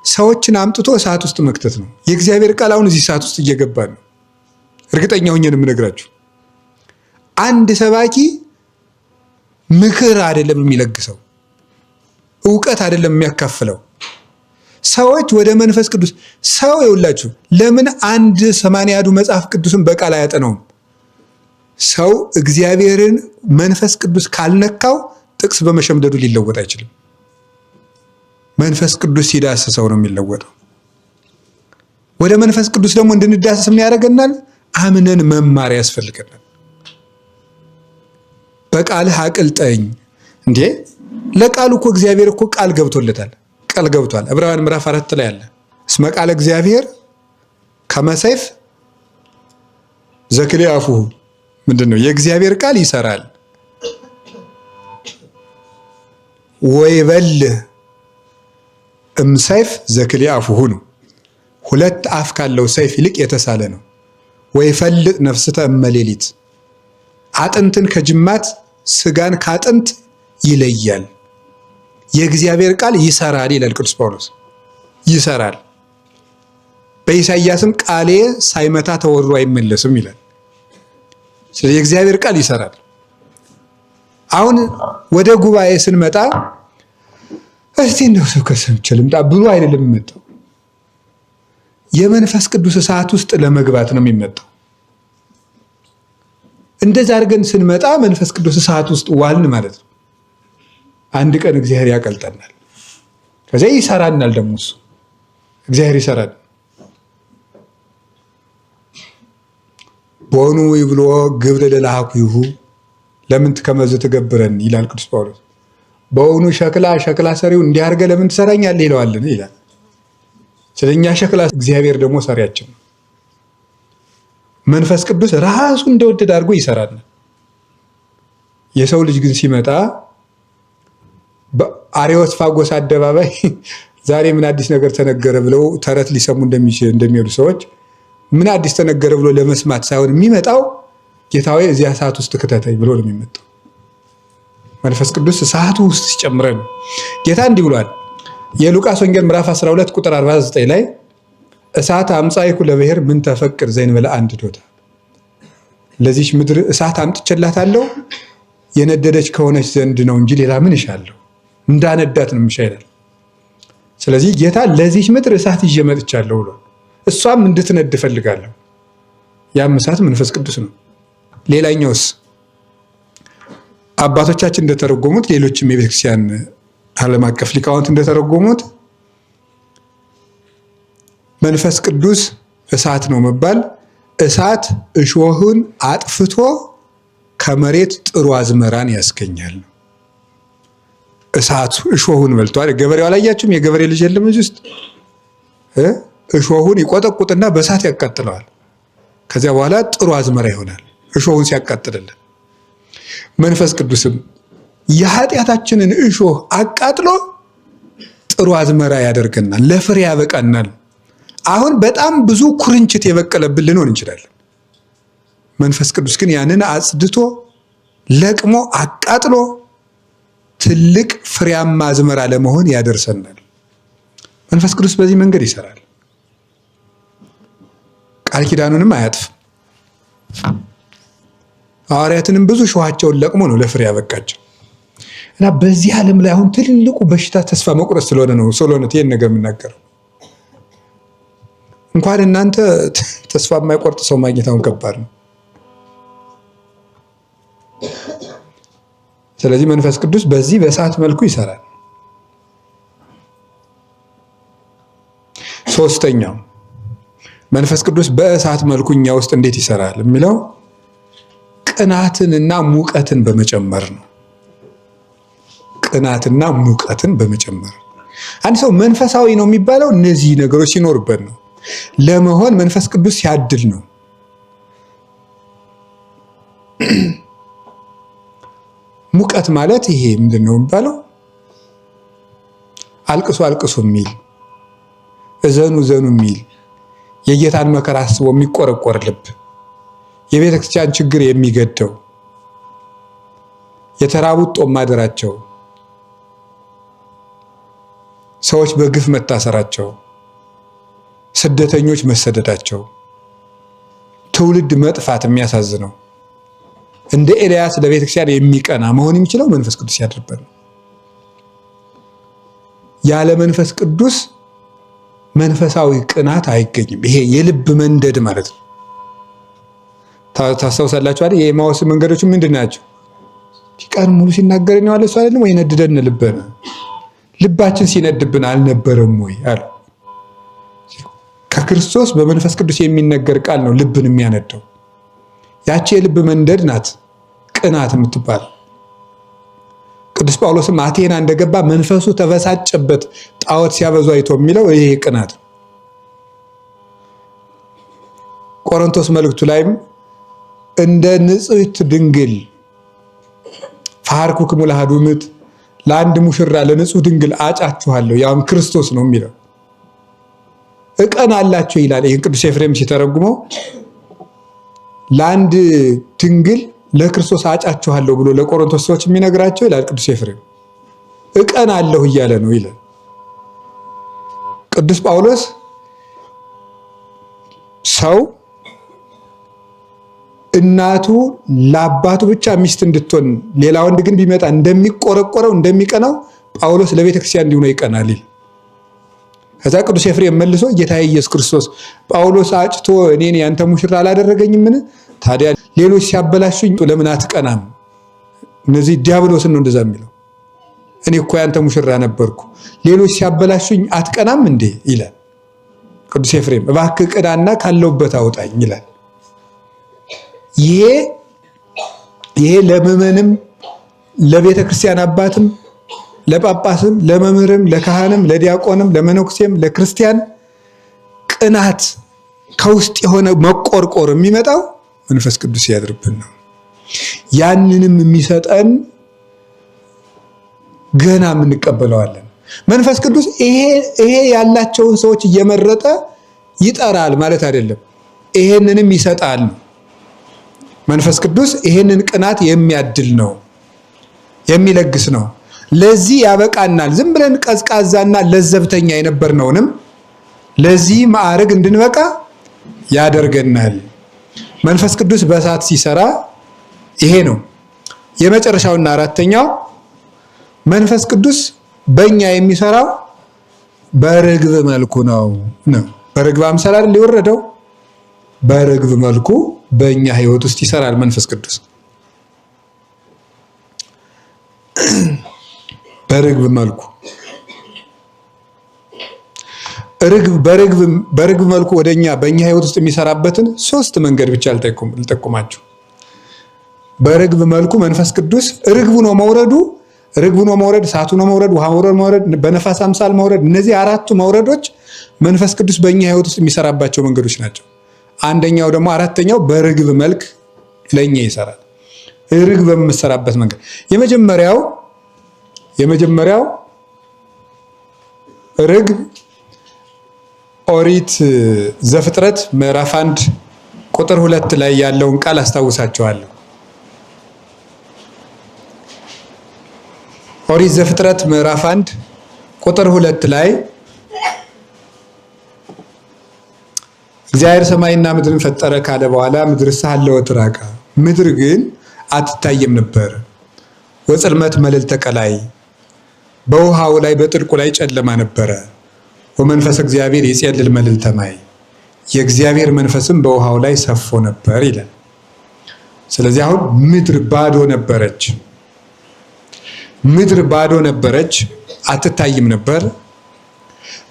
A: ሰዎችን አምጥቶ እሳት ውስጥ መክተት ነው። የእግዚአብሔር ቃል አሁን እዚህ እሳት ውስጥ እየገባ ነው። እርግጠኛ ሆኜ ነው የምነግራችሁ። አንድ ሰባኪ ምክር አይደለም የሚለግሰው፣ እውቀት አይደለም የሚያካፍለው። ሰዎች ወደ መንፈስ ቅዱስ ሰው ይውላችሁ፣ ለምን አንድ 80 መጽሐፍ ቅዱስን በቃል አያጠናውም? ሰው እግዚአብሔርን መንፈስ ቅዱስ ካልነካው ጥቅስ በመሸምደዱ ሊለወጥ አይችልም። መንፈስ ቅዱስ ሲዳስሰው ነው የሚለወጠው። ወደ መንፈስ ቅዱስ ደግሞ እንድንዳስስ ምን ያደርገናል? አምነን መማር ያስፈልገናል። በቃልህ አቅልጠኝ እንዴ! ለቃሉ እኮ እግዚአብሔር እኮ ቃል ገብቶለታል። ቃል ገብቷል። ዕብራውያን ምዕራፍ 4 ላይ አለ። እስመ ቃለ እግዚአብሔር ከመሰይፍ ዘክሌ አፉሁ ምንድን ነው? የእግዚአብሔር ቃል ይሰራል። ወይበልህ እምሰይፍ ዘክሌ አፉሁ ነው። ሁለት አፍ ካለው ሰይፍ ይልቅ የተሳለ ነው። ወይፈልጥ ነፍስተ እመሌሊት አጥንትን ከጅማት ስጋን ካጥንት ይለያል። የእግዚአብሔር ቃል ይሰራል ይላል ቅዱስ ጳውሎስ። ይሰራል። በኢሳይያስም ቃሌ ሳይመታ ተወርሮ አይመለስም ይላል። ስለዚህ የእግዚአብሔር ቃል ይሰራል። አሁን ወደ ጉባኤ ስንመጣ እስቲ እንደው ስብከት ሰምቼ ልምጣ ብሎ አይደለም የሚመጣው። የመንፈስ ቅዱስ እሳት ውስጥ ለመግባት ነው የሚመጣው። እንደዛ አድርገን ስንመጣ መንፈስ ቅዱስ እሳት ውስጥ ዋልን ማለት ነው። አንድ ቀን እግዚአብሔር ያቀልጠናል። ከዚያ ይሰራናል። ደግሞ እሱ እግዚአብሔር ይሰራል። ቦኑ ይብሎ ግብር ለለሐኩሁ ለምን ከመዝ ትገብረን ይላል ቅዱስ ጳውሎስ። በውኑ ሸክላ ሸክላ ሰሪው እንዲህ አድርገህ ለምን ትሰራኛለህ ይለዋልን ይላል። ስለኛ ሸክላ እግዚአብሔር ደግሞ ሰሪያችን ነው። መንፈስ ቅዱስ ራሱ እንደወደደ አድርጎ ይሰራል። የሰው ልጅ ግን ሲመጣ በአርዮስፋጎስ አደባባይ ዛሬ ምን አዲስ ነገር ተነገረ ብለው ተረት ሊሰሙ እንደሚሄዱ ሰዎች ምን አዲስ ተነገረ ብሎ ለመስማት ሳይሆን የሚመጣው ጌታዬ እዚያ ሰዓት ውስጥ ክተተኝ ብሎ ነው የሚመጣው። መንፈስ ቅዱስ ሰዓቱ ውስጥ ሲጨምረን ጌታ እንዲህ ብሏል። የሉቃስ ወንጌል ምዕራፍ 12 ቁጥር 49 ላይ እሳት አምጻይኩ ለብሔር ምን ተፈቅር ዘእንበለ አንድ ዶታ፣ ለዚች ምድር እሳት አምጥቼላታለሁ የነደደች ከሆነች ዘንድ ነው እንጂ ሌላ ምን እሻለሁ? እንዳነዳት ነው የምሻ ይላል። ስለዚህ ጌታ ለዚች ምድር እሳት ይዤ መጥቻለሁ ብሏል። እሷም እንድትነድ እፈልጋለሁ። ያም እሳት መንፈስ ቅዱስ ነው። ሌላኛውስ አባቶቻችን እንደተረጎሙት ሌሎችም የቤተክርስቲያን ዓለም አቀፍ ሊቃውንት እንደተረጎሙት መንፈስ ቅዱስ እሳት ነው መባል እሳት እሾህን አጥፍቶ ከመሬት ጥሩ አዝመራን ያስገኛል። እሳቱ እሾሁን በልቷል። ገበሬው አላያችሁም? የገበሬ ልጅ የለም እዚህ ውስጥ እሾሁን ይቆጠቁጥና በእሳት ያቃጥለዋል። ከዚያ በኋላ ጥሩ አዝመራ ይሆናል። እሾሁን ሲያቃጥልልን መንፈስ ቅዱስም የኃጢአታችንን እሾህ አቃጥሎ ጥሩ አዝመራ ያደርገናል፣ ለፍሬ ያበቃናል። አሁን በጣም ብዙ ኩርንችት የበቀለብን ልንሆን እንችላለን። መንፈስ ቅዱስ ግን ያንን አጽድቶ ለቅሞ አቃጥሎ ትልቅ ፍሬያማ አዝመራ ለመሆን ያደርሰናል። መንፈስ ቅዱስ በዚህ መንገድ ይሰራል። ቃል ኪዳኑንም አያጥፍም። ሐዋርያትንም ብዙ ሸዋቸውን ለቅሞ ነው ለፍሬ ያበቃቸው። እና በዚህ ዓለም ላይ አሁን ትልቁ በሽታ ተስፋ መቁረጥ ስለሆነ ነው ስለሆነ ይሄን ነገር የምናገረው። እንኳን እናንተ ተስፋ የማይቆርጥ ሰው ማግኘት አሁን ከባድ ነው። ስለዚህ መንፈስ ቅዱስ በዚህ በእሳት መልኩ ይሰራል። ሶስተኛው መንፈስ ቅዱስ በእሳት መልኩ እኛ ውስጥ እንዴት ይሰራል የሚለው ቅናትንና ሙቀትን በመጨመር ነው። ቅናትና ሙቀትን በመጨመር አንድ ሰው መንፈሳዊ ነው የሚባለው እነዚህ ነገሮች ሲኖርበት ነው። ለመሆን መንፈስ ቅዱስ ሲያድል ነው። ሙቀት ማለት ይሄ ምንድን ነው የሚባለው? አልቅሱ አልቅሱ የሚል እዘኑ እዘኑ የሚል የጌታን መከራ አስቦ የሚቆረቆር ልብ፣ የቤተ ክርስቲያን ችግር የሚገደው፣ የተራቡት ጦም ማደራቸው፣ ሰዎች በግፍ መታሰራቸው፣ ስደተኞች መሰደዳቸው፣ ትውልድ መጥፋት የሚያሳዝነው እንደ ኤልያስ ለቤተክርስቲያን የሚቀና መሆን የሚችለው መንፈስ ቅዱስ ያድርበት ነው። ያለ መንፈስ ቅዱስ መንፈሳዊ ቅናት አይገኝም። ይሄ የልብ መንደድ ማለት ነው። ታስታውሳላችሁ አይደል? የኤማሁስ መንገዶች ምንድን ናቸው? ቀን ሙሉ ሲናገር ነው ያለ እሱ አይደለም ወይ? ነድደን ልበነ ልባችን ሲነድብን አልነበረም ወይ አሉ። ከክርስቶስ በመንፈስ ቅዱስ የሚነገር ቃል ነው ልብን የሚያነደው። ያቺ የልብ መንደድ ናት ቅናት የምትባል። ቅዱስ ጳውሎስም አቴና እንደገባ መንፈሱ ተበሳጨበት ጣዖት ሲያበዙ አይቶ የሚለው ይሄ ቅናት። ቆሮንቶስ መልእክቱ ላይም እንደ ንጽሕት ድንግል ፋርኩክሙ ለአሐዱ ምት፣ ለአንድ ሙሽራ ለንጹሕ ድንግል አጫችኋለሁ፣ ያውም ክርስቶስ ነው የሚለው እቀናላችሁ ይላል። ይህን ቅዱስ ኤፍሬም ሲተረጉመው ለአንድ ድንግል ለክርስቶስ አጫችኋለሁ ብሎ ለቆሮንቶስ ሰዎች የሚነግራቸው ይላል ቅዱስ ኤፍሬም እቀናለሁ እያለ ነው ይላል። ቅዱስ ጳውሎስ ሰው እናቱ ለአባቱ ብቻ ሚስት እንድትሆን ሌላ ወንድ ግን ቢመጣ እንደሚቆረቆረው እንደሚቀናው ጳውሎስ ለቤተ ክርስቲያን እንዲሁ ነው ይቀናል ይል። ከዛ ቅዱስ ኤፍሬም መልሶ ጌታዬ ኢየሱስ ክርስቶስ ጳውሎስ አጭቶ እኔን ያንተ ሙሽራ አላደረገኝምን? ታዲያ ሌሎች ሲያበላሹኝ ለምን አትቀናም? እነዚህ ዲያብሎስን ነው እንደዛ የሚለው። እኔ እኮ ያንተ ሙሽራ ነበርኩ፣ ሌሎች ሲያበላሹኝ አትቀናም እንዴ ይላል ቅዱስ ኤፍሬም። እባክህ ቅናና ካለሁበት አውጣኝ ይላል። ይሄ ለምዕመንም ለቤተ ክርስቲያን አባትም ለጳጳስም ለመምህርም ለካህንም ለዲያቆንም ለመነኩሴም ለክርስቲያን ቅናት ከውስጥ የሆነ መቆርቆር የሚመጣው መንፈስ ቅዱስ ሲያድርብን ነው። ያንንም የሚሰጠን ገና የምንቀበለዋለን። መንፈስ ቅዱስ ይሄ ያላቸውን ሰዎች እየመረጠ ይጠራል ማለት አይደለም። ይሄንንም ይሰጣል። መንፈስ ቅዱስ ይሄንን ቅናት የሚያድል ነው፣ የሚለግስ ነው። ለዚህ ያበቃናል። ዝም ብለን ቀዝቃዛና ለዘብተኛ የነበርነውንም ለዚህ ማዕረግ እንድንበቃ ያደርገናል። መንፈስ ቅዱስ በእሳት ሲሰራ ይሄ ነው። የመጨረሻውና አራተኛው መንፈስ ቅዱስ በእኛ የሚሰራው በርግብ መልኩ ነው ነው በርግብ አምሳል አይደል የወረደው? በርግብ መልኩ በእኛ ሕይወት ውስጥ ይሰራል መንፈስ ቅዱስ በርግብ መልኩ በርግብ መልኩ ወደኛ በእኛ ሕይወት ውስጥ የሚሰራበትን ሶስት መንገድ ብቻ ልጠቁማችሁ። በርግብ መልኩ መንፈስ ቅዱስ ርግቡ ነው መውረዱ፣ ርግቡ ነው መውረድ፣ እሳቱ ነው መውረድ፣ ውሃ መውረድ፣ በነፋስ አምሳል መውረድ። እነዚህ አራቱ መውረዶች መንፈስ ቅዱስ በእኛ ሕይወት ውስጥ የሚሰራባቸው መንገዶች ናቸው። አንደኛው ደግሞ አራተኛው በርግብ መልክ ለኛ ይሰራል። ርግብ በምሰራበት መንገድ የመጀመሪያው ርግብ ኦሪት ዘፍጥረት ምዕራፍ 1 ቁጥር 2 ላይ ያለውን ቃል አስታውሳቸዋለሁ። ኦሪት ዘፍጥረት ምዕራፍ 1 ቁጥር 2 ላይ እግዚአብሔር ሰማይና ምድርን ፈጠረ ካለ በኋላ ምድርሰ ሀለወት ራቃ፣ ምድር ግን አትታየም ነበር። ወጽልመት መልዕልተ ቀላይ፣ በውሃው ላይ በጥልቁ ላይ ጨለማ ነበረ። ወመንፈስ እግዚአብሔር ይጼልል መልዕልተ ማይ፣ የእግዚአብሔር መንፈስም በውሃው ላይ ሰፎ ነበር ይላል። ስለዚህ አሁን ምድር ባዶ ነበረች። ምድር ባዶ ነበረች፣ አትታይም ነበር።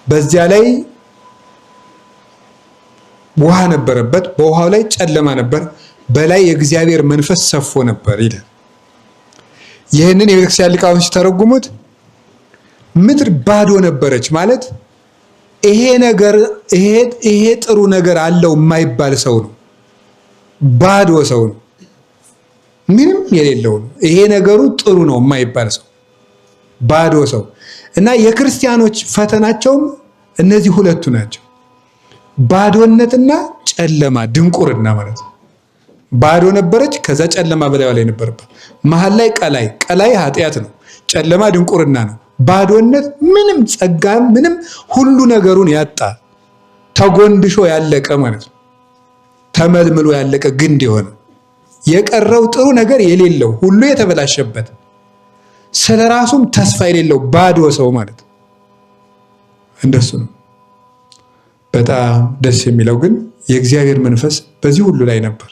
A: በዚያ ላይ ውሃ ነበረበት፣ በውሃው ላይ ጨለማ ነበር፣ በላይ የእግዚአብሔር መንፈስ ሰፎ ነበር ይላል። ይህንን የቤተክርስቲያን ሊቃውንት ሲተረጉሙት ምድር ባዶ ነበረች ማለት ይሄ ነገር ይሄ ጥሩ ነገር አለው የማይባል ሰው ነው። ባዶ ሰው ነው። ምንም የሌለው ነው። ይሄ ነገሩ ጥሩ ነው የማይባል ሰው ባዶ ሰው እና የክርስቲያኖች ፈተናቸውም እነዚህ ሁለቱ ናቸው። ባዶነትና ጨለማ ድንቁርና ማለት ነው። ባዶ ነበረች፣ ከዛ ጨለማ በላዩ ላይ ነበረባት። መሀል ላይ ቀላይ፣ ቀላይ ኃጢአት ነው። ጨለማ ድንቁርና ነው። ባዶነት ምንም ጸጋ ምንም ሁሉ ነገሩን ያጣ ተጎንድሾ ያለቀ ማለት ነው። ተመልምሎ ያለቀ ግንድ የሆነ የቀረው ጥሩ ነገር የሌለው ሁሉ የተበላሸበት ስለ ራሱም ተስፋ የሌለው ባዶ ሰው ማለት ነው። እንደሱ ነው። በጣም ደስ የሚለው ግን የእግዚአብሔር መንፈስ በዚህ ሁሉ ላይ ነበር።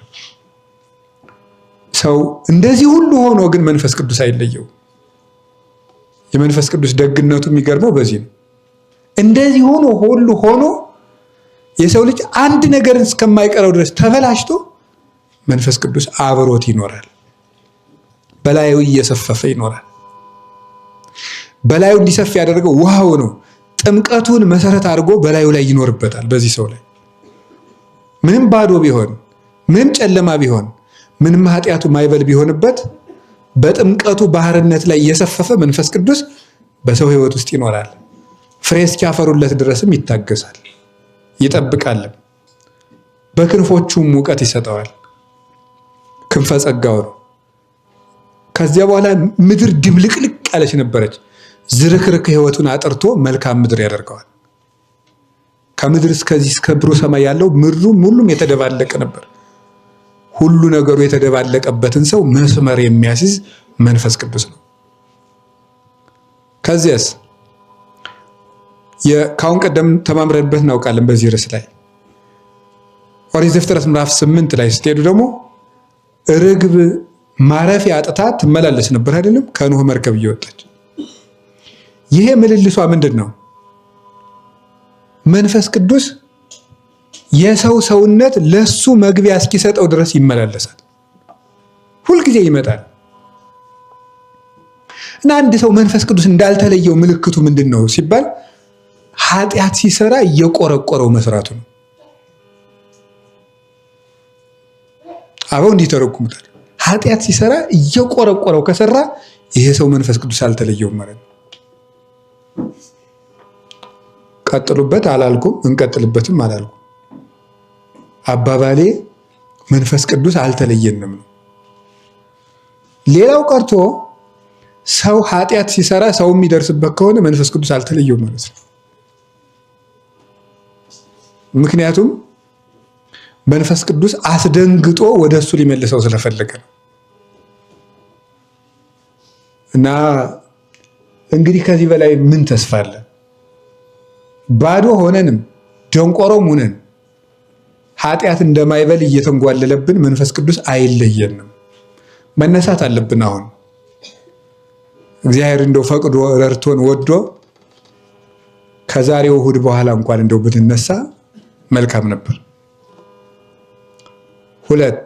A: ሰው እንደዚህ ሁሉ ሆኖ ግን መንፈስ ቅዱስ አይለየው። የመንፈስ ቅዱስ ደግነቱ የሚገርመው በዚህ ነው። እንደዚህ ሆኖ ሁሉ ሆኖ የሰው ልጅ አንድ ነገርን እስከማይቀረው ድረስ ተበላሽቶ መንፈስ ቅዱስ አብሮት ይኖራል። በላዩ እየሰፈፈ ይኖራል። በላዩ እንዲሰፍ ያደረገው ውሃው ነው። ጥምቀቱን መሰረት አድርጎ በላዩ ላይ ይኖርበታል። በዚህ ሰው ላይ ምንም ባዶ ቢሆን፣ ምንም ጨለማ ቢሆን፣ ምንም ኃጢአቱ ማይበል ቢሆንበት በጥምቀቱ ባህርነት ላይ እየሰፈፈ መንፈስ ቅዱስ በሰው ሕይወት ውስጥ ይኖራል። ፍሬ እስኪያፈሩለት ድረስም ይታገሳል፣ ይጠብቃልም። በክንፎቹም ሙቀት ይሰጠዋል። ክንፈ ጸጋው ነው። ከዚያ በኋላ ምድር ድብልቅልቅ ያለች ነበረች። ዝርክርክ ሕይወቱን አጥርቶ መልካም ምድር ያደርገዋል። ከምድር እስከዚህ እስከ ብሩህ ሰማይ ያለው ምድሩ ሁሉም የተደባለቀ ነበር። ሁሉ ነገሩ የተደባለቀበትን ሰው መስመር የሚያስይዝ መንፈስ ቅዱስ ነው። ከዚያስ ከአሁን ቀደም ተማምረንበት እናውቃለን። በዚህ ርዕስ ላይ ኦሪት ዘፍጥረት ምዕራፍ 8 ላይ ስትሄዱ ደግሞ ርግብ ማረፊያ አጥታ ትመላለስ ነበር አይደለም? ከኖህ መርከብ እየወጣች ይሄ ምልልሷ ምንድን ነው? መንፈስ ቅዱስ የሰው ሰውነት ለሱ መግቢያ እስኪሰጠው ድረስ ይመላለሳል። ሁልጊዜ ይመጣል። እና አንድ ሰው መንፈስ ቅዱስ እንዳልተለየው ምልክቱ ምንድን ነው ሲባል ኃጢአት ሲሰራ እየቆረቆረው መስራቱ ነው። አበው እንዲህ ተረጉሙታል። ኃጢአት ሲሰራ እየቆረቆረው ከሰራ ይሄ ሰው መንፈስ ቅዱስ አልተለየውም ማለት ነው። ቀጥሉበት አላልኩም፣ እንቀጥልበትም አላልኩም። አባባሌ መንፈስ ቅዱስ አልተለየንም ነው። ሌላው ቀርቶ ሰው ኃጢአት ሲሰራ ሰው የሚደርስበት ከሆነ መንፈስ ቅዱስ አልተለየውም ማለት ነው። ምክንያቱም መንፈስ ቅዱስ አስደንግጦ ወደ እሱ ሊመልሰው ስለፈለገ ነው። እና እንግዲህ ከዚህ በላይ ምን ተስፋ አለ? ባዶ ሆነንም ደንቆሮም ሆነን ኃጢአት እንደማይበል እየተንጓለለብን መንፈስ ቅዱስ አይለየንም። መነሳት አለብን። አሁን እግዚአብሔር እንደው ፈቅዶ ረድቶን ወዶ ከዛሬው እሑድ በኋላ እንኳን እንደው ብንነሳ መልካም ነበር። ሁለት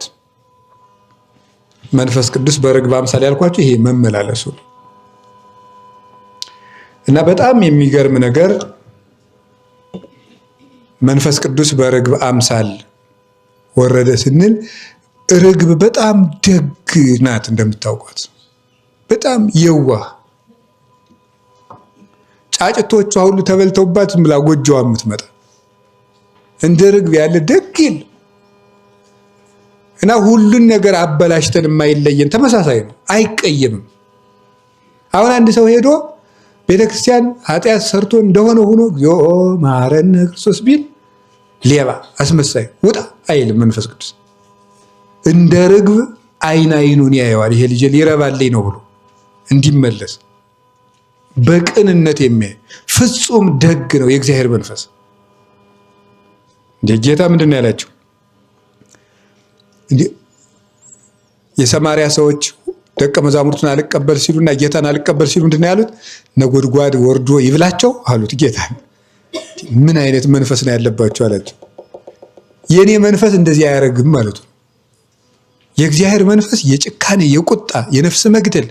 A: መንፈስ ቅዱስ በርግብ አምሳል ያልኳቸው ይሄ መመላለሱ ነው እና በጣም የሚገርም ነገር መንፈስ ቅዱስ በርግብ አምሳል ወረደ ስንል ርግብ በጣም ደግ ናት፣ እንደምታውቋት በጣም የዋህ ጫጭቶቿ ሁሉ ተበልተውባት ዝም ብላ ጎጆዋ የምትመጣ እንደ ርግብ ያለ ደግ የለም። እና ሁሉን ነገር አበላሽተን የማይለየን ተመሳሳይ ነው፣ አይቀየምም። አሁን አንድ ሰው ሄዶ ቤተክርስቲያን ኃጢአት ሰርቶ እንደሆነ ሆኖ እግዚኦ መሐረነ ክርስቶስ ቢል ሌባ አስመሳይ ውጣ አይልም። መንፈስ ቅዱስ እንደ ርግብ አይን አይኑን ያየዋል። ይሄ ልጅ ሊረባልኝ ነው ብሎ እንዲመለስ በቅንነት የሚያይ ፍጹም ደግ ነው የእግዚአብሔር መንፈስ። እንደ ጌታ ምንድን ነው ያላቸው? የሰማሪያ ሰዎች ደቀ መዛሙርቱን አልቀበል ሲሉና ጌታን አልቀበል ሲሉ ምንድን ነው ያሉት? ነጎድጓድ ወርዶ ይብላቸው አሉት ጌታን። ምን አይነት መንፈስ ነው ያለባቸው አላቸው። የእኔ መንፈስ እንደዚህ አያደርግም ማለቱ ነው። የእግዚአብሔር መንፈስ የጭካኔ የቁጣ የነፍስ መግደል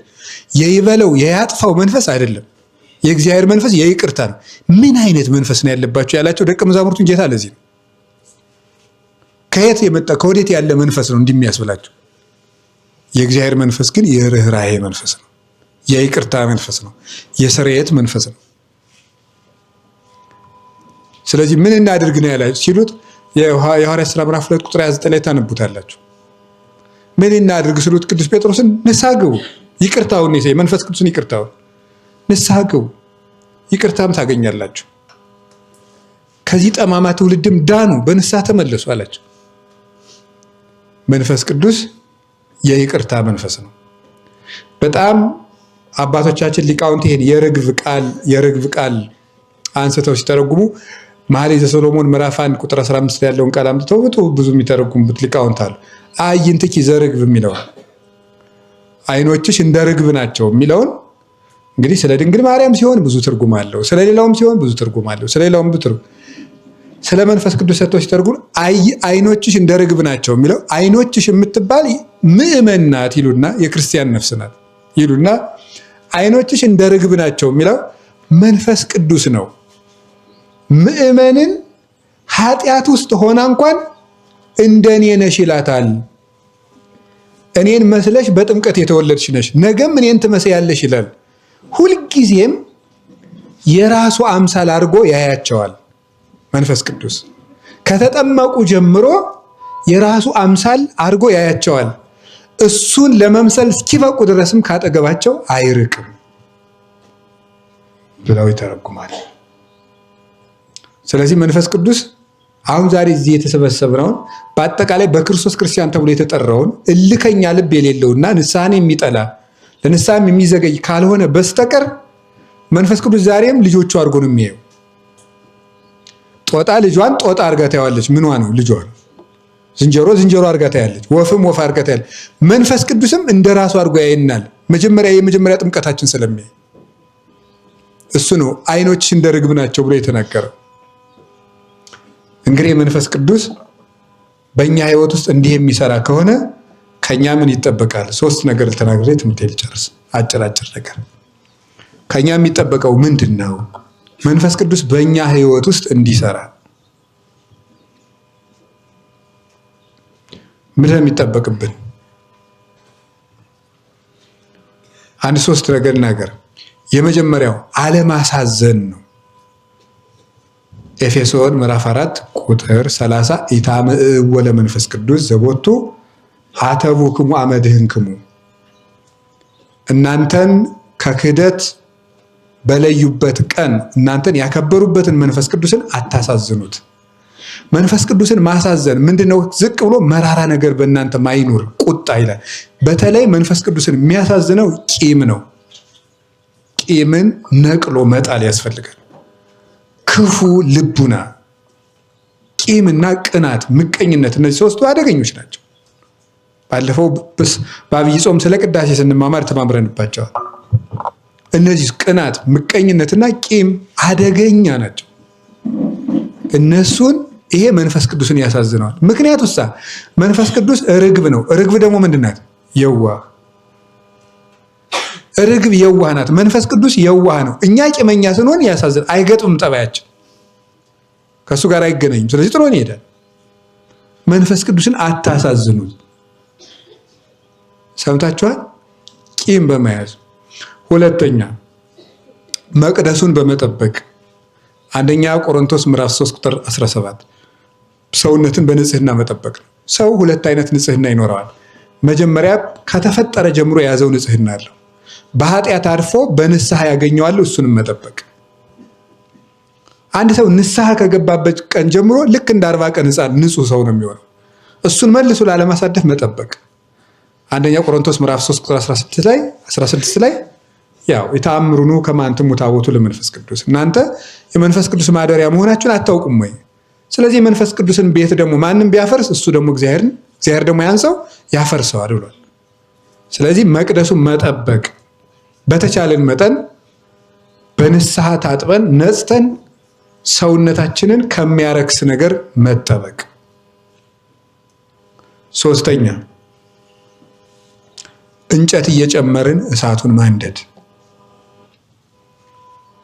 A: የይበለው የያጥፋው መንፈስ አይደለም። የእግዚአብሔር መንፈስ የይቅርታ ነው። ምን አይነት መንፈስ ነው ያለባቸው ያላቸው ደቀ መዛሙርቱን ጌታ ለዚህ ነው። ከየት የመጣ ከወዴት ያለ መንፈስ ነው እንዲሚያስብላቸው? የእግዚአብሔር መንፈስ ግን የርኅራሄ መንፈስ ነው፣ የይቅርታ መንፈስ ነው፣ የስርየት መንፈስ ነው። ስለዚህ ምን እናድርግ ነው ያላቸው ሲሉት የሐዋርያት ሥራ ምዕራፍ 2 ቁጥር 29 ላይ ታነቡታላችሁ። ምን እናድርግ ሲሉት ቅዱስ ጴጥሮስን ንስሐ ግቡ፣ ይቅርታውን መንፈስ ቅዱስን ይቅርታውን ንስሐ ግቡ፣ ይቅርታም ታገኛላችሁ፣ ከዚህ ጠማማ ትውልድም ዳኑ፣ በንስሐ ተመለሱ አላቸው። መንፈስ ቅዱስ የይቅርታ መንፈስ ነው። በጣም አባቶቻችን ሊቃውንት ይሄን የርግብ ቃል አንስተው ሲተረጉሙ መኃልየ ዘሰሎሞን ምዕራፍ 1 ቁጥር 15 ያለውን ቃል አምጥተው ብዙ የሚተረጉሙት ሊቃውንት አሉ። አዕይንትኪ ዘርግብ የሚለውን አይኖችሽ እንደ ርግብ ናቸው የሚለውን እንግዲህ ስለ ድንግል ማርያም ሲሆን ብዙ ትርጉም አለው። ስለ ሌላውም ሲሆን ብዙ ትርጉም አለው። ስለ ሌላውም ብዙ ትርጉም ስለ መንፈስ ቅዱስ ሰጥቶ ሲተርጉም አይኖችሽ እንደ ርግብ ናቸው የሚለው አይኖችሽ የምትባል ምእመን ናት ይሉና የክርስቲያን ነፍስ ናት ይሉና አይኖችሽ እንደ ርግብ ናቸው የሚለው መንፈስ ቅዱስ ነው። ምእመንን ኃጢአት ውስጥ ሆና እንኳን እንደኔ ነሽ ይላታል። እኔን መስለሽ በጥምቀት የተወለድሽ ነሽ፣ ነገም እኔን ትመስያለሽ ይላል። ሁልጊዜም የራሱ አምሳል አድርጎ ያያቸዋል። መንፈስ ቅዱስ ከተጠመቁ ጀምሮ የራሱ አምሳል አድርጎ ያያቸዋል። እሱን ለመምሰል እስኪበቁ ድረስም ካጠገባቸው አይርቅም ብለው ይተረጉማል። ስለዚህ መንፈስ ቅዱስ አሁን ዛሬ እዚህ የተሰበሰብነውን በአጠቃላይ በክርስቶስ ክርስቲያን ተብሎ የተጠራውን እልከኛ ልብ የሌለውና ንስሐን የሚጠላ ለንስሐም የሚዘገይ ካልሆነ በስተቀር መንፈስ ቅዱስ ዛሬም ልጆቹ አድርጎ ነው የሚያየው። ጦጣ ልጇን ጦጣ አድርጋ ታየዋለች። ምኗ ነው? ልጇ ነው። ዝንጀሮ ዝንጀሮ አድርጋ ታያለች። ወፍም ወፍ አድርጋ ታያለች። መንፈስ ቅዱስም እንደ ራሱ አድርጎ ያየናል። መጀመሪያ የመጀመሪያ ጥምቀታችን ስለሚያይ እሱ ነው ዓይኖችሽ እንደ ርግብ ናቸው ብሎ የተናገረው። እንግዲህ መንፈስ ቅዱስ በእኛ ሕይወት ውስጥ እንዲህ የሚሰራ ከሆነ ከኛ ምን ይጠበቃል? ሶስት ነገር ተናግሬ ትምህርቴ ልጨርስ። አጭር አጭር ነገር ከኛ የሚጠበቀው ምንድን ነው? መንፈስ ቅዱስ በእኛ ሕይወት ውስጥ እንዲሰራ ምንድን ነው የሚጠበቅብን? አንድ ሶስት ነገር ነገር የመጀመሪያው አለማሳዘን ነው። ኤፌሶን ምዕራፍ 4 ቁጥር 30 ኢታምዕዎ ለመንፈስ ቅዱስ ዘቦቱ አተቡክሙ አመድህንክሙ፣ እናንተን ከክህደት በለዩበት ቀን እናንተን ያከበሩበትን መንፈስ ቅዱስን አታሳዝኑት። መንፈስ ቅዱስን ማሳዘን ምንድን ነው? ዝቅ ብሎ መራራ ነገር በእናንተ ማይኑር፣ ቁጣ ይላል። በተለይ መንፈስ ቅዱስን የሚያሳዝነው ቂም ነው። ቂምን ነቅሎ መጣል ያስፈልጋል። ክፉ ልቡና፣ ቂምና ቅናት፣ ምቀኝነት፣ እነዚህ ሶስቱ አደገኞች ናቸው። ባለፈው በአብይ ጾም ስለ ቅዳሴ ስንማማር ተማምረንባቸዋል። እነዚህ ቅናት፣ ምቀኝነትና ቂም አደገኛ ናቸው። እነሱን ይሄ መንፈስ ቅዱስን ያሳዝነዋል። ምክንያቱ ሳ መንፈስ ቅዱስ ርግብ ነው። ርግብ ደግሞ ምንድን ናት? የዋህ ርግብ የዋህ ናት። መንፈስ ቅዱስ የዋህ ነው። እኛ ቂመኛ ስንሆን ያሳዝን፣ አይገጥምም፣ ጠባያችን ከእሱ ጋር አይገናኝም። ስለዚህ ጥሎን ይሄዳል። መንፈስ ቅዱስን አታሳዝኑት። ሰምታችኋል? ቂም በመያዝ ሁለተኛ መቅደሱን በመጠበቅ አንደኛ ቆሮንቶስ ምዕራፍ 3 ቁጥር 17 ሰውነትን በንጽህና መጠበቅ ነው። ሰው ሁለት አይነት ንጽህና ይኖረዋል። መጀመሪያ ከተፈጠረ ጀምሮ የያዘው ንጽህና አለው። በኃጢአት አድፎ በንስሐ ያገኘዋል። እሱንም መጠበቅ። አንድ ሰው ንስሐ ከገባበት ቀን ጀምሮ ልክ እንደ 40 ቀን ሕፃን ንጹህ ሰው ነው የሚሆነው። እሱን መልሶ ላለማሳደፍ መጠበቅ። አንደኛ ቆሮንቶስ ምዕራፍ 3 ቁጥር 16 ላይ ያው የተአምሩኑ ከማንትሙ ታቦቱ ለመንፈስ ቅዱስ፣ እናንተ የመንፈስ ቅዱስ ማደሪያ መሆናችሁን አታውቁም ወይ? ስለዚህ የመንፈስ ቅዱስን ቤት ደግሞ ማንም ቢያፈርስ እሱ ደግሞ እግዚአብሔር ደግሞ ያን ሰው ያፈርሰዋል ብሏል። ስለዚህ መቅደሱን መጠበቅ በተቻለን መጠን በንስሐ ታጥበን ነጽተን ሰውነታችንን ከሚያረክስ ነገር መጠበቅ። ሶስተኛ እንጨት እየጨመርን እሳቱን ማንደድ።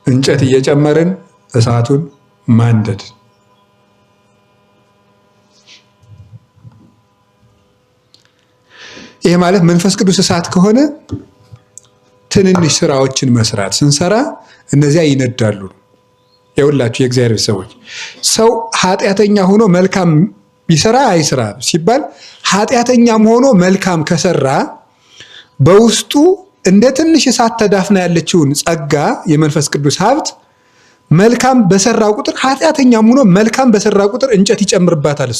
A: እንጨት እየጨመርን እሳቱን ማንደድ። ይሄ ማለት መንፈስ ቅዱስ እሳት ከሆነ ትንንሽ ስራዎችን መስራት ስንሰራ እነዚያ ይነዳሉ። የሁላችሁ የእግዚአብሔር ሰዎች ሰው ኃጢአተኛ ሆኖ መልካም ቢሰራ አይስራ ሲባል ኃጢአተኛም ሆኖ መልካም ከሰራ በውስጡ እንደ ትንሽ እሳት ተዳፍና ያለችውን ጸጋ የመንፈስ ቅዱስ ሀብት መልካም በሰራ ቁጥር ኃጢአተኛም ሆኖ መልካም በሰራ ቁጥር እንጨት ይጨምርባታል።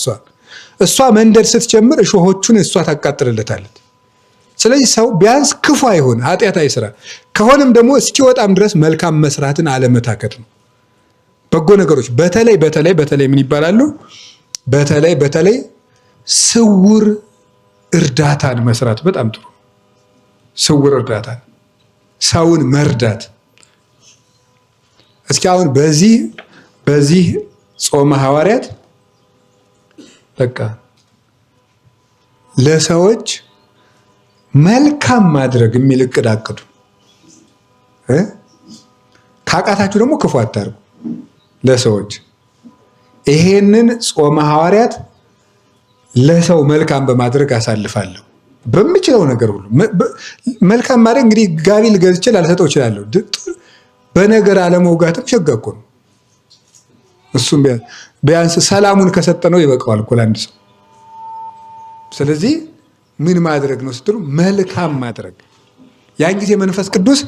A: እሷ መንደድ ስትጀምር እሾሆቹን እሷ ታቃጥልለታለች። ስለዚህ ሰው ቢያንስ ክፉ አይሆን፣ ኃጢአት አይስራ፣ ከሆነም ደግሞ እስኪወጣም ድረስ መልካም መስራትን አለመታከት ነው። በጎ ነገሮች በተለይ በተለይ በተለይ ምን ይባላሉ? በተለይ በተለይ ስውር እርዳታን መስራት በጣም ጥሩ። ስውር እርዳታን፣ ሰውን መርዳት። እስኪ አሁን በዚህ በዚህ ጾመ ሐዋርያት በቃ ለሰዎች መልካም ማድረግ የሚል እቅድ አቅዱ። ካቃታችሁ ደግሞ ክፉ አታርጉ ለሰዎች። ይሄንን ጾመ ሐዋርያት ለሰው መልካም በማድረግ አሳልፋለሁ በምችለው ነገር ሁሉ መልካም ማድረግ። እንግዲህ ጋቢ ልገዝቼ ላልሰጠው እችላለሁ። በነገር አለመውጋትም ሸጋ እኮ ነው። እሱም ቢያንስ ሰላሙን ከሰጠነው ይበቃዋል እኮ ለአንድ ሰው። ስለዚህ ምን ማድረግ ነው ስትሉ መልካም ማድረግ። ያን ጊዜ መንፈስ ቅዱስ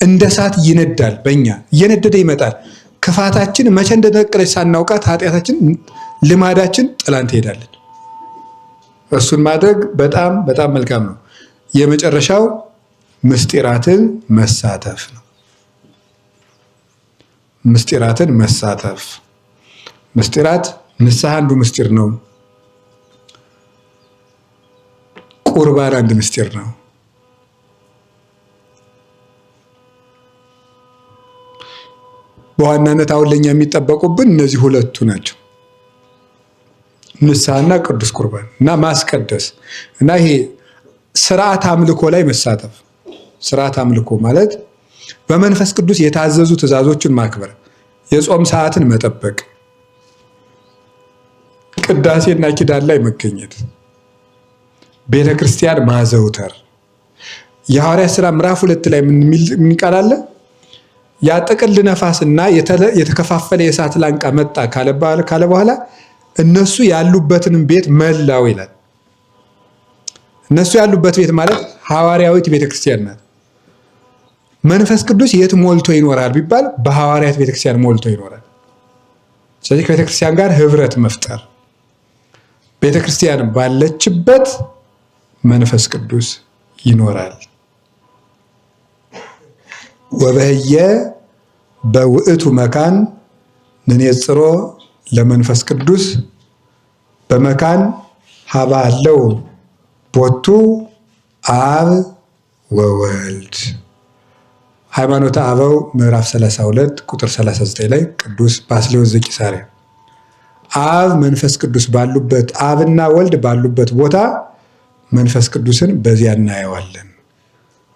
A: እንደ እሳት ይነዳል፣ በእኛ እየነደደ ይመጣል። ክፋታችን መቼ እንደነቀለች ሳናውቃት ኃጢአታችን፣ ልማዳችን ጥላን ትሄዳለች። እሱን ማድረግ በጣም በጣም መልካም ነው። የመጨረሻው ምስጢራትን መሳተፍ ነው። ምስጢራትን መሳተፍ ምስጢራት ንስሐ አንዱ ምስጢር ነው። ቁርባን አንድ ምስጢር ነው። በዋናነት አሁን ለኛ የሚጠበቁብን እነዚህ ሁለቱ ናቸው። ንስሐና ቅዱስ ቁርባን እና ማስቀደስ እና ይሄ ስርዓት አምልኮ ላይ መሳተፍ። ስርዓት አምልኮ ማለት በመንፈስ ቅዱስ የታዘዙ ትእዛዞችን ማክበር፣ የጾም ሰዓትን መጠበቅ፣ ቅዳሴና ኪዳን ላይ መገኘት፣ ቤተ ክርስቲያን ማዘውተር። የሐዋርያት ሥራ ምዕራፍ 2 ላይ ምን ቃል አለ? ያ ጥቅል ነፋስና የተከፋፈለ የእሳት ላንቃ መጣ ካለ በኋላ እነሱ ያሉበትንም ቤት መላው ይላል። እነሱ ያሉበት ቤት ማለት ሐዋርያዊት ቤተክርስቲያን ናት። መንፈስ ቅዱስ የት ሞልቶ ይኖራል ቢባል በሐዋርያት ቤተክርስቲያን ሞልቶ ይኖራል። ስለዚህ ከቤተክርስቲያን ጋር ህብረት መፍጠር፣ ቤተክርስቲያን ባለችበት መንፈስ ቅዱስ ይኖራል። ወበህየ በውእቱ መካን ንኔጽሮ ለመንፈስ ቅዱስ በመካን ሀባ አለው ቦቱ አብ ወወልድ። ሃይማኖተ አበው ምዕራፍ 32 ቁጥር 39 ላይ ቅዱስ ባስልዮስ ዘቂሳርያ አብ መንፈስ ቅዱስ ባሉበት፣ አብና ወልድ ባሉበት ቦታ መንፈስ ቅዱስን በዚያ እናየዋለን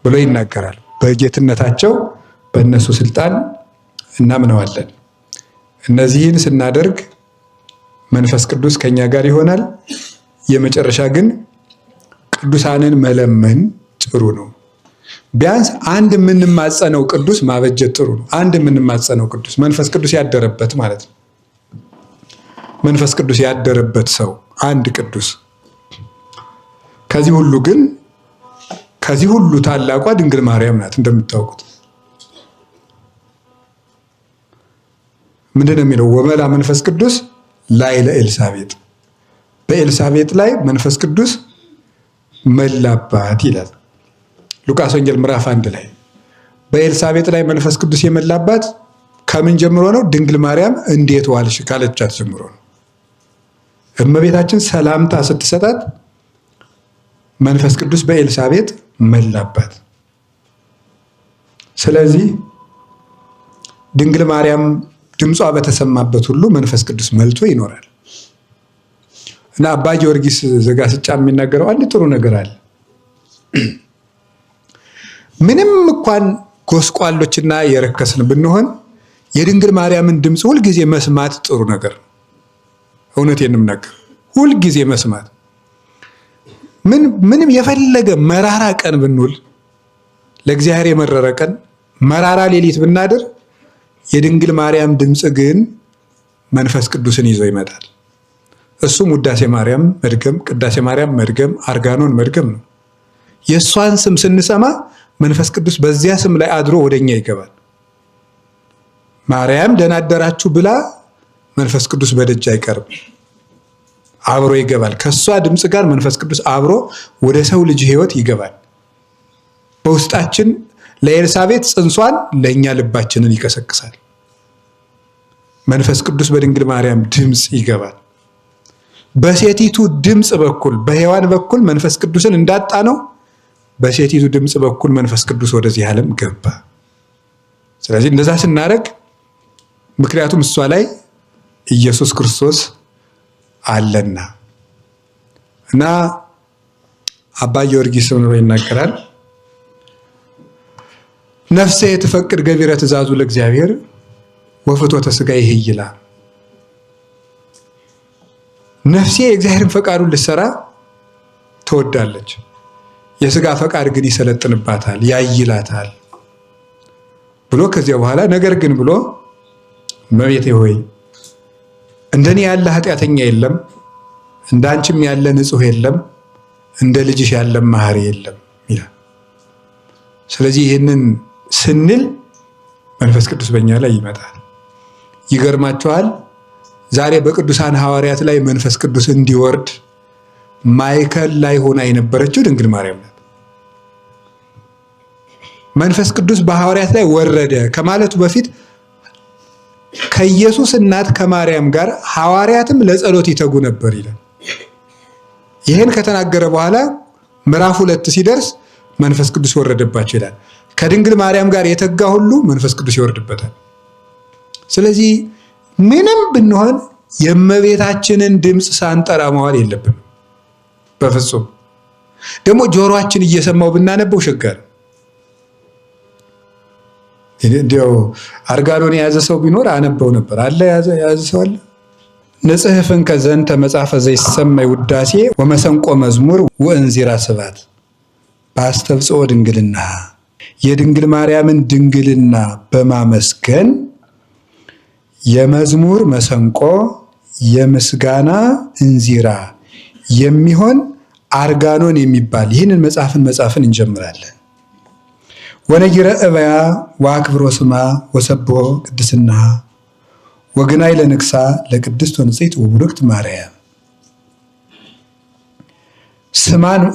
A: ብሎ ይናገራል። በጌትነታቸው በእነሱ ስልጣን እናምነዋለን። እነዚህን ስናደርግ መንፈስ ቅዱስ ከኛ ጋር ይሆናል። የመጨረሻ ግን ቅዱሳንን መለመን ጥሩ ነው። ቢያንስ አንድ የምንማጸነው ቅዱስ ማበጀት ጥሩ ነው። አንድ የምንማጸነው ቅዱስ መንፈስ ቅዱስ ያደረበት ማለት ነው። መንፈስ ቅዱስ ያደረበት ሰው አንድ ቅዱስ። ከዚህ ሁሉ ግን ከዚህ ሁሉ ታላቋ ድንግል ማርያም ናት። እንደምታውቁት ምንድን ነው የሚለው? ወመላ መንፈስ ቅዱስ ላይ ለኤልሳቤጥ፣ በኤልሳቤጥ ላይ መንፈስ ቅዱስ መላባት ይላል ሉቃስ ወንጌል ምዕራፍ 1 ላይ። በኤልሳቤጥ ላይ መንፈስ ቅዱስ የመላባት ከምን ጀምሮ ነው? ድንግል ማርያም እንዴት ዋልሽ ካለቻት ጀምሮ ነው። እመቤታችን ሰላምታ ስትሰጣት መንፈስ ቅዱስ በኤልሳቤጥ መላባት። ስለዚህ ድንግል ማርያም ድምጿ በተሰማበት ሁሉ መንፈስ ቅዱስ መልቶ ይኖራል። እና አባ ጊዮርጊስ ዘጋስጫ የሚናገረው አንድ ጥሩ ነገር አለ። ምንም እንኳን ጎስቋሎችና የረከስን ብንሆን የድንግል ማርያምን ድምፅ ሁልጊዜ መስማት ጥሩ ነገር ነው። እውነቴን ነገር ሁልጊዜ መስማት ምንም የፈለገ መራራ ቀን ብንውል፣ ለእግዚአብሔር የመረረ ቀን፣ መራራ ሌሊት ብናድር የድንግል ማርያም ድምፅ ግን መንፈስ ቅዱስን ይዞ ይመጣል። እሱም ውዳሴ ማርያም መድገም፣ ቅዳሴ ማርያም መድገም፣ አርጋኖን መድገም ነው። የእሷን ስም ስንሰማ መንፈስ ቅዱስ በዚያ ስም ላይ አድሮ ወደኛ ይገባል። ማርያም ደህና አደራችሁ ብላ መንፈስ ቅዱስ በደጅ አይቀርም፣ አብሮ ይገባል። ከእሷ ድምፅ ጋር መንፈስ ቅዱስ አብሮ ወደ ሰው ልጅ ሕይወት ይገባል። በውስጣችን ለኤልሳቤጥ ጽንሷን፣ ለእኛ ልባችንን ይቀሰቅሳል። መንፈስ ቅዱስ በድንግል ማርያም ድምፅ ይገባል። በሴቲቱ ድምፅ በኩል፣ በሔዋን በኩል መንፈስ ቅዱስን እንዳጣ ነው። በሴቲቱ ድምፅ በኩል መንፈስ ቅዱስ ወደዚህ ዓለም ገባ። ስለዚህ እንደዛ ስናደርግ ምክንያቱም እሷ ላይ ኢየሱስ ክርስቶስ አለና። እና አባ ጊዮርጊስ ምን ይናገራል? ነፍሴ የተፈቅድ ገቢረ ትእዛዙ ለእግዚአብሔር ወፍትወተ ሥጋ ይሄይላ። ነፍሴ የእግዚአብሔርን ፈቃዱን ልትሰራ ትወዳለች፣ የስጋ ፈቃድ ግን ይሰለጥንባታል፣ ያይላታል ብሎ ከዚያ በኋላ ነገር ግን ብሎ እመቤቴ ሆይ እንደኔ ያለ ኃጢአተኛ የለም፣ እንደ አንቺም ያለ ንጹሕ የለም፣ እንደ ልጅሽ ያለ መሐሪ የለም ይላል። ስለዚህ ይህንን ስንል መንፈስ ቅዱስ በእኛ ላይ ይመጣል። ይገርማችኋል። ዛሬ በቅዱሳን ሐዋርያት ላይ መንፈስ ቅዱስ እንዲወርድ ማዕከል ላይ ሆና የነበረችው ድንግል ማርያም ናት። መንፈስ ቅዱስ በሐዋርያት ላይ ወረደ ከማለቱ በፊት ከኢየሱስ እናት ከማርያም ጋር ሐዋርያትም ለጸሎት ይተጉ ነበር ይላል። ይህን ከተናገረ በኋላ ምዕራፍ 2 ሲደርስ መንፈስ ቅዱስ ወረደባቸው ይላል። ከድንግል ማርያም ጋር የተጋ ሁሉ መንፈስ ቅዱስ ይወርድበታል። ስለዚህ ምንም ብንሆን የእመቤታችንን ድምፅ ሳንጠራ መዋል የለብንም በፍጹም። ደግሞ ጆሮአችን እየሰማው ብናነበው ሸጋ ነው። እንዲያው አርጋኖን የያዘ ሰው ቢኖር አነበው ነበር። አለ የያዘ ሰው አለ። ንጽሕፍን ከዘንተ መጽሐፈ ዘይሰመይ ውዳሴ ወመሰንቆ መዝሙር ወእንዚራ ስብሐት በአስተብጽኦ ድንግልና የድንግል ማርያምን ድንግልና በማመስገን የመዝሙር መሰንቆ የምስጋና እንዚራ የሚሆን አርጋኖን የሚባል ይህንን መጽሐፍን እንጀምራለን። ወነጊረ እበያ ወአክብሮ ስማ ወሰብሖ ቅድስና ወግናይ ለንግሳ ለቅድስት ወንጽሕት ወቡርክት ማርያም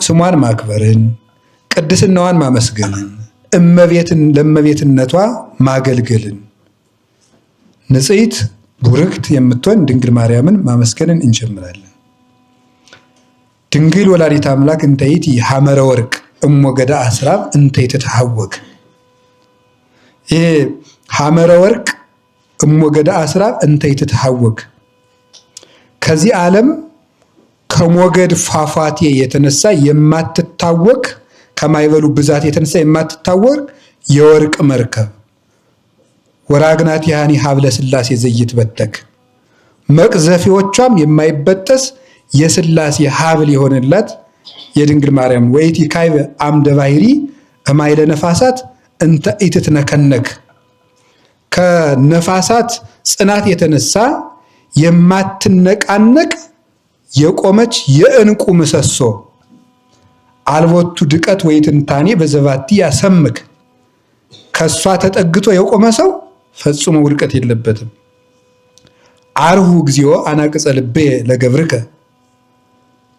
A: ስሟን ማክበርን ቅድስናዋን ማመስገንን እመቤትን ለእመቤትነቷ ማገልገልን ንጽሕት ቡርክት የምትሆን ድንግል ማርያምን ማመስገንን እንጀምራለን። ድንግል ወላዲተ አምላክ እንተይቲ ሐመረ ወርቅ እሞገዳ አስራብ እንተይትተሐወክ። ይሄ ሐመረ ወርቅ እሞገዳ አስራብ እንተይትተሐወክ ከዚህ ዓለም ከሞገድ ፏፏቴ የተነሳ የማትታወክ ከማይበሉ ብዛት የተነሳ የማትታወቅ የወርቅ መርከብ ወራግናት ያኒ ሀብለ ስላሴ ዘይትበተክ መቅዘፊዎቿም የማይበጠስ የስላሴ ሀብል የሆነላት የድንግል ማርያም ወይቲ ካይበ አምደ ባሕሪ እማይለ ነፋሳት እንተ ኢትትነከነክ ከነፋሳት ጽናት የተነሳ የማትነቃነቅ የቆመች የእንቁ ምሰሶ አልቦቱ ድቀት ወይ ትንታኔ በዘባቲ ያሰምክ ከእሷ ተጠግቶ የቆመ ሰው ፈጽሞ ውድቀት የለበትም። አርሁ እግዚኦ አናቅጸ ልቤ ለገብርከ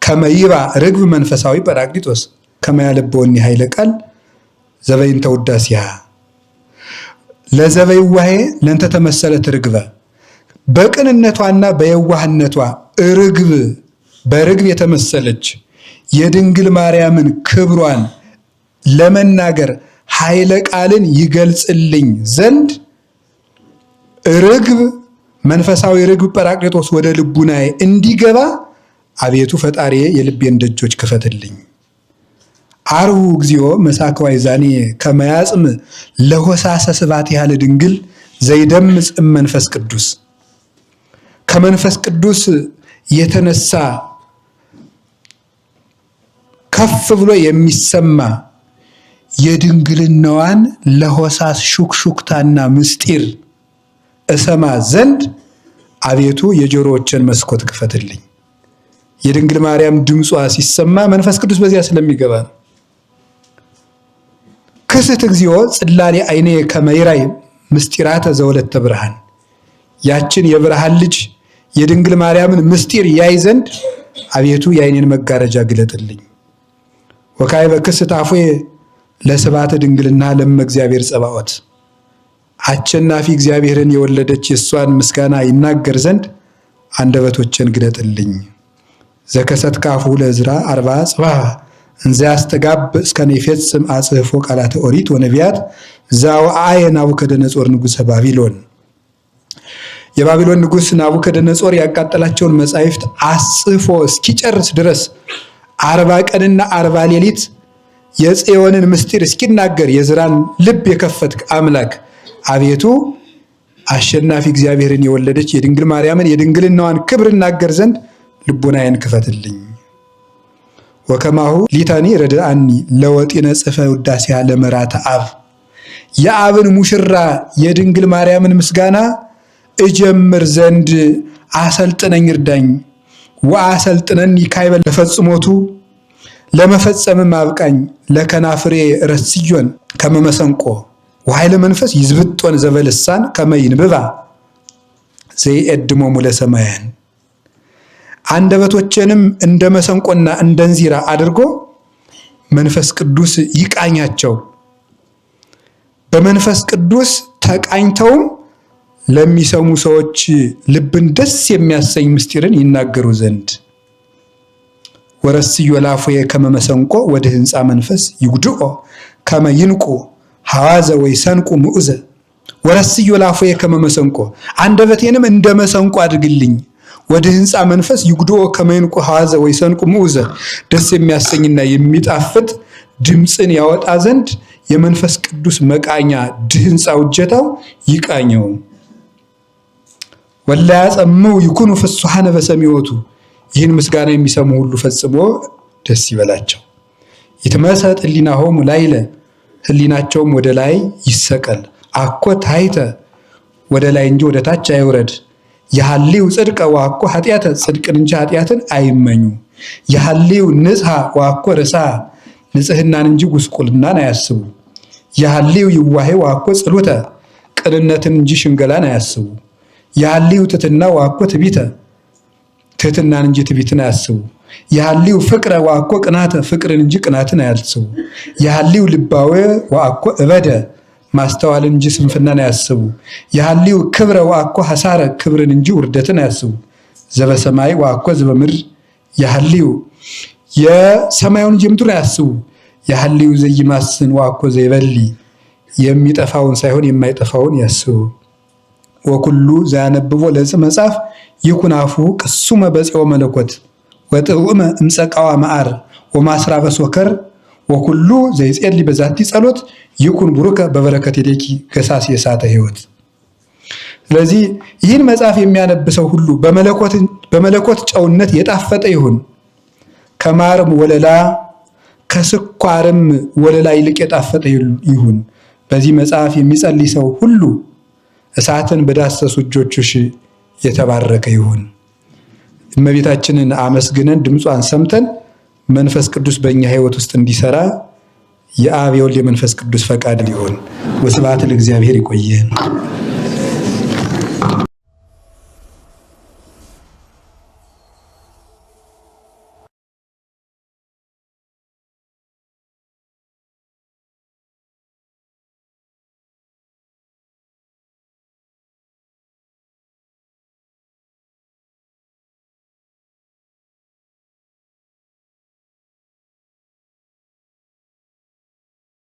A: ከመይባ ርግብ መንፈሳዊ ጰራቅሊጦስ ከመያልበወኒ ኃይለ ቃል ዘበይንተ ውዳሴሃ ለዘበይዋሄ ለእንተ ተመሰለት ርግበ በቅንነቷና በየዋህነቷ ርግብ በርግብ የተመሰለች የድንግል ማርያምን ክብሯን ለመናገር ኃይለ ቃልን ይገልጽልኝ ዘንድ ርግብ መንፈሳዊ ርግብ ጰራቅሊጦስ ወደ ልቡናዬ እንዲገባ አቤቱ ፈጣሪ የልቤን ደጆች ክፈትልኝ። አርሁ እግዚኦ መሳከዋይ ዛኔ ከመያጽም ለሆሳሰ ስባት ያለ ድንግል ዘይደምጽ መንፈስ ቅዱስ ከመንፈስ ቅዱስ የተነሳ ከፍ ብሎ የሚሰማ የድንግልናዋን ለሆሳስ ሹክሹክታና ምስጢር እሰማ ዘንድ አቤቱ የጆሮዎችን መስኮት ክፈትልኝ። የድንግል ማርያም ድምጿ ሲሰማ መንፈስ ቅዱስ በዚያ ስለሚገባ ነው። ክስት እግዚኦ ጽላሌ አይኔ ከመይራይ ምስጢራተ ዘወለተ ብርሃን ያችን የብርሃን ልጅ የድንግል ማርያምን ምስጢር ያይ ዘንድ አቤቱ የአይኔን መጋረጃ ግለጥልኝ። ወካዕበ ክስት አፉየ ለስብሐተ ድንግልና ለእመ እግዚአብሔር ጸባኦት አሸናፊ እግዚአብሔርን የወለደች የእሷን ምስጋና ይናገር ዘንድ አንደበቶችን ግለጥልኝ። ዘከሰት ካፉ ለዕዝራ አርባ ጽባህ እንዘ ያስተጋብ እስከ ይፌጽም አጽህፎ ቃላተ ኦሪት ወነቢያት ዘአውዓየ ናቡከደነጾር ንጉሠ ባቢሎን። የባቢሎን ንጉሥ ናቡከደነጾር ያቃጠላቸውን መጻሕፍት አጽፎ እስኪጨርስ ድረስ 40 ቀንና 40 ሌሊት የጽዮንን ምስጢር እስኪናገር የዕዝራን ልብ የከፈትክ አምላክ አቤቱ አሸናፊ እግዚአብሔርን የወለደች የድንግል ማርያምን የድንግልናዋን ክብር እናገር ዘንድ ልቡናዬን ክፈትልኝ። ወከማሁ ሊታኒ ረድአኒ ለወጢነ ጽፈ ውዳሴሃ ለመራተ አብ የአብን ሙሽራ የድንግል ማርያምን ምስጋና እጀምር ዘንድ አሰልጥነኝ እርዳኝ። ወአሰልጥነኒ ካይበ ለፈጽሞቱ ለመፈጸምም አብቃኝ። ለከናፍሬ ረስዮን ከመመሰንቆ ወኃይለ መንፈስ ይዝብጦን ዘበልሳን ከመይንብባ ዘይኤድሞሙ ለሰማያን አንደበቶቼንም እንደ መሰንቆና እንደ እንዚራ አድርጎ መንፈስ ቅዱስ ይቃኛቸው። በመንፈስ ቅዱስ ተቃኝተውም ለሚሰሙ ሰዎች ልብን ደስ የሚያሰኝ ምስጢርን ይናገሩ ዘንድ ወረስዮ ላፉየ ከመ መሰንቆ ወደ ህንፃ መንፈስ ይጉድኦ ከመ ይንቁ ሐዋዘ ወይ ሰንቁ ምዑዘ ወረስዮ ላፉየ ከመ መሰንቆ አንደበቴንም እንደ መሰንቆ አድርግልኝ። ወደ ህንፃ መንፈስ ይጉድኦ ከመ ይንቁ ሐዋዘ ወይሰንቁ ምዑዘ፣ ደስ የሚያሰኝና የሚጣፍጥ ድምፅን ያወጣ ዘንድ የመንፈስ ቅዱስ መቃኛ ድህንፃ ውጀታው ይቃኘው። ወላ ያጸምው ይኩኑ ፍሱሐነ በሰሚዖቱ፣ ይህን ምስጋና የሚሰሙ ሁሉ ፈጽሞ ደስ ይበላቸው። ይትመሰጥ ህሊናሆሙ ላይለ፣ ህሊናቸውም ወደ ላይ ይሰቀል። አኮ ታሕተ፣ ወደ ላይ እንጂ ወደ ታች አይውረድ። የሐልዩ ጽድቀ ወአኮ ኃጢአተ፣ ጽድቅን እንጂ ኃጢአትን አይመኙ። የሐልዩ ንጽሐ ወአኮ ርስሐ፣ ንጽህናን እንጂ ጉስቁልናን አያስቡ። የሐልዩ ይዋሄ ወአኮ ጽሉተ፣ ቅንነትን እንጂ ሽንገላን አያስቡ። የሐልዩ ትሕትና ወአኮ ትዕቢተ፣ ትህትናን እንጂ ትዕቢትን አያስቡ። የሐልዩ ፍቅረ ወአኮ ቅናተ፣ ፍቅርን እንጂ ቅናትን አያስቡ። የሐልዩ ልባዌ ወአኮ እበደ፣ ማስተዋልን እንጂ ስንፍናን አያስቡ። የሐልዩ ክብረ ወአኮ ሐሳረ፣ ክብርን እንጂ ውርደትን አያስቡ። ዘበሰማይ ወአኮ ዘበምድር የሐልዩ፣ የሰማዩን እንጂ የምድሩን አያስቡ። የሐልዩ ዘይማስን ወአኮ ዘይበሊ፣ የሚጠፋውን ሳይሆን የማይጠፋውን ያስቡ። ወኩሉ ዘያነብቦ ለዝ መጽሐፍ ይኩን አፉሁ ቅሱመ በጽዮ መለኮት ወጥዑመ እምፀቃዋ መዓር ወማስራ በሶከር ወኩሉ ዘይጼሊ በዛቲ ጸሎት ይኩን ቡሩከ በበረከት የዴኪ ገሳስ የሳተ ሕይወት። ስለዚህ ይህን መጽሐፍ የሚያነብ ሰው ሁሉ በመለኮት ጨውነት የጣፈጠ ይሁን፣ ከማርም ወለላ ከስኳርም ወለላ ይልቅ የጣፈጠ ይሁን። በዚህ መጽሐፍ የሚጸልይ ሰው ሁሉ እሳትን በዳሰሱ እጆችሽ የተባረከ ይሁን። እመቤታችንን አመስግነን ድምጿን ሰምተን መንፈስ ቅዱስ በእኛ ሕይወት ውስጥ እንዲሰራ የአብ የወልድ የመንፈስ ቅዱስ ፈቃድ ሊሆን። ወስብሐት ለእግዚአብሔር። ይቆየን።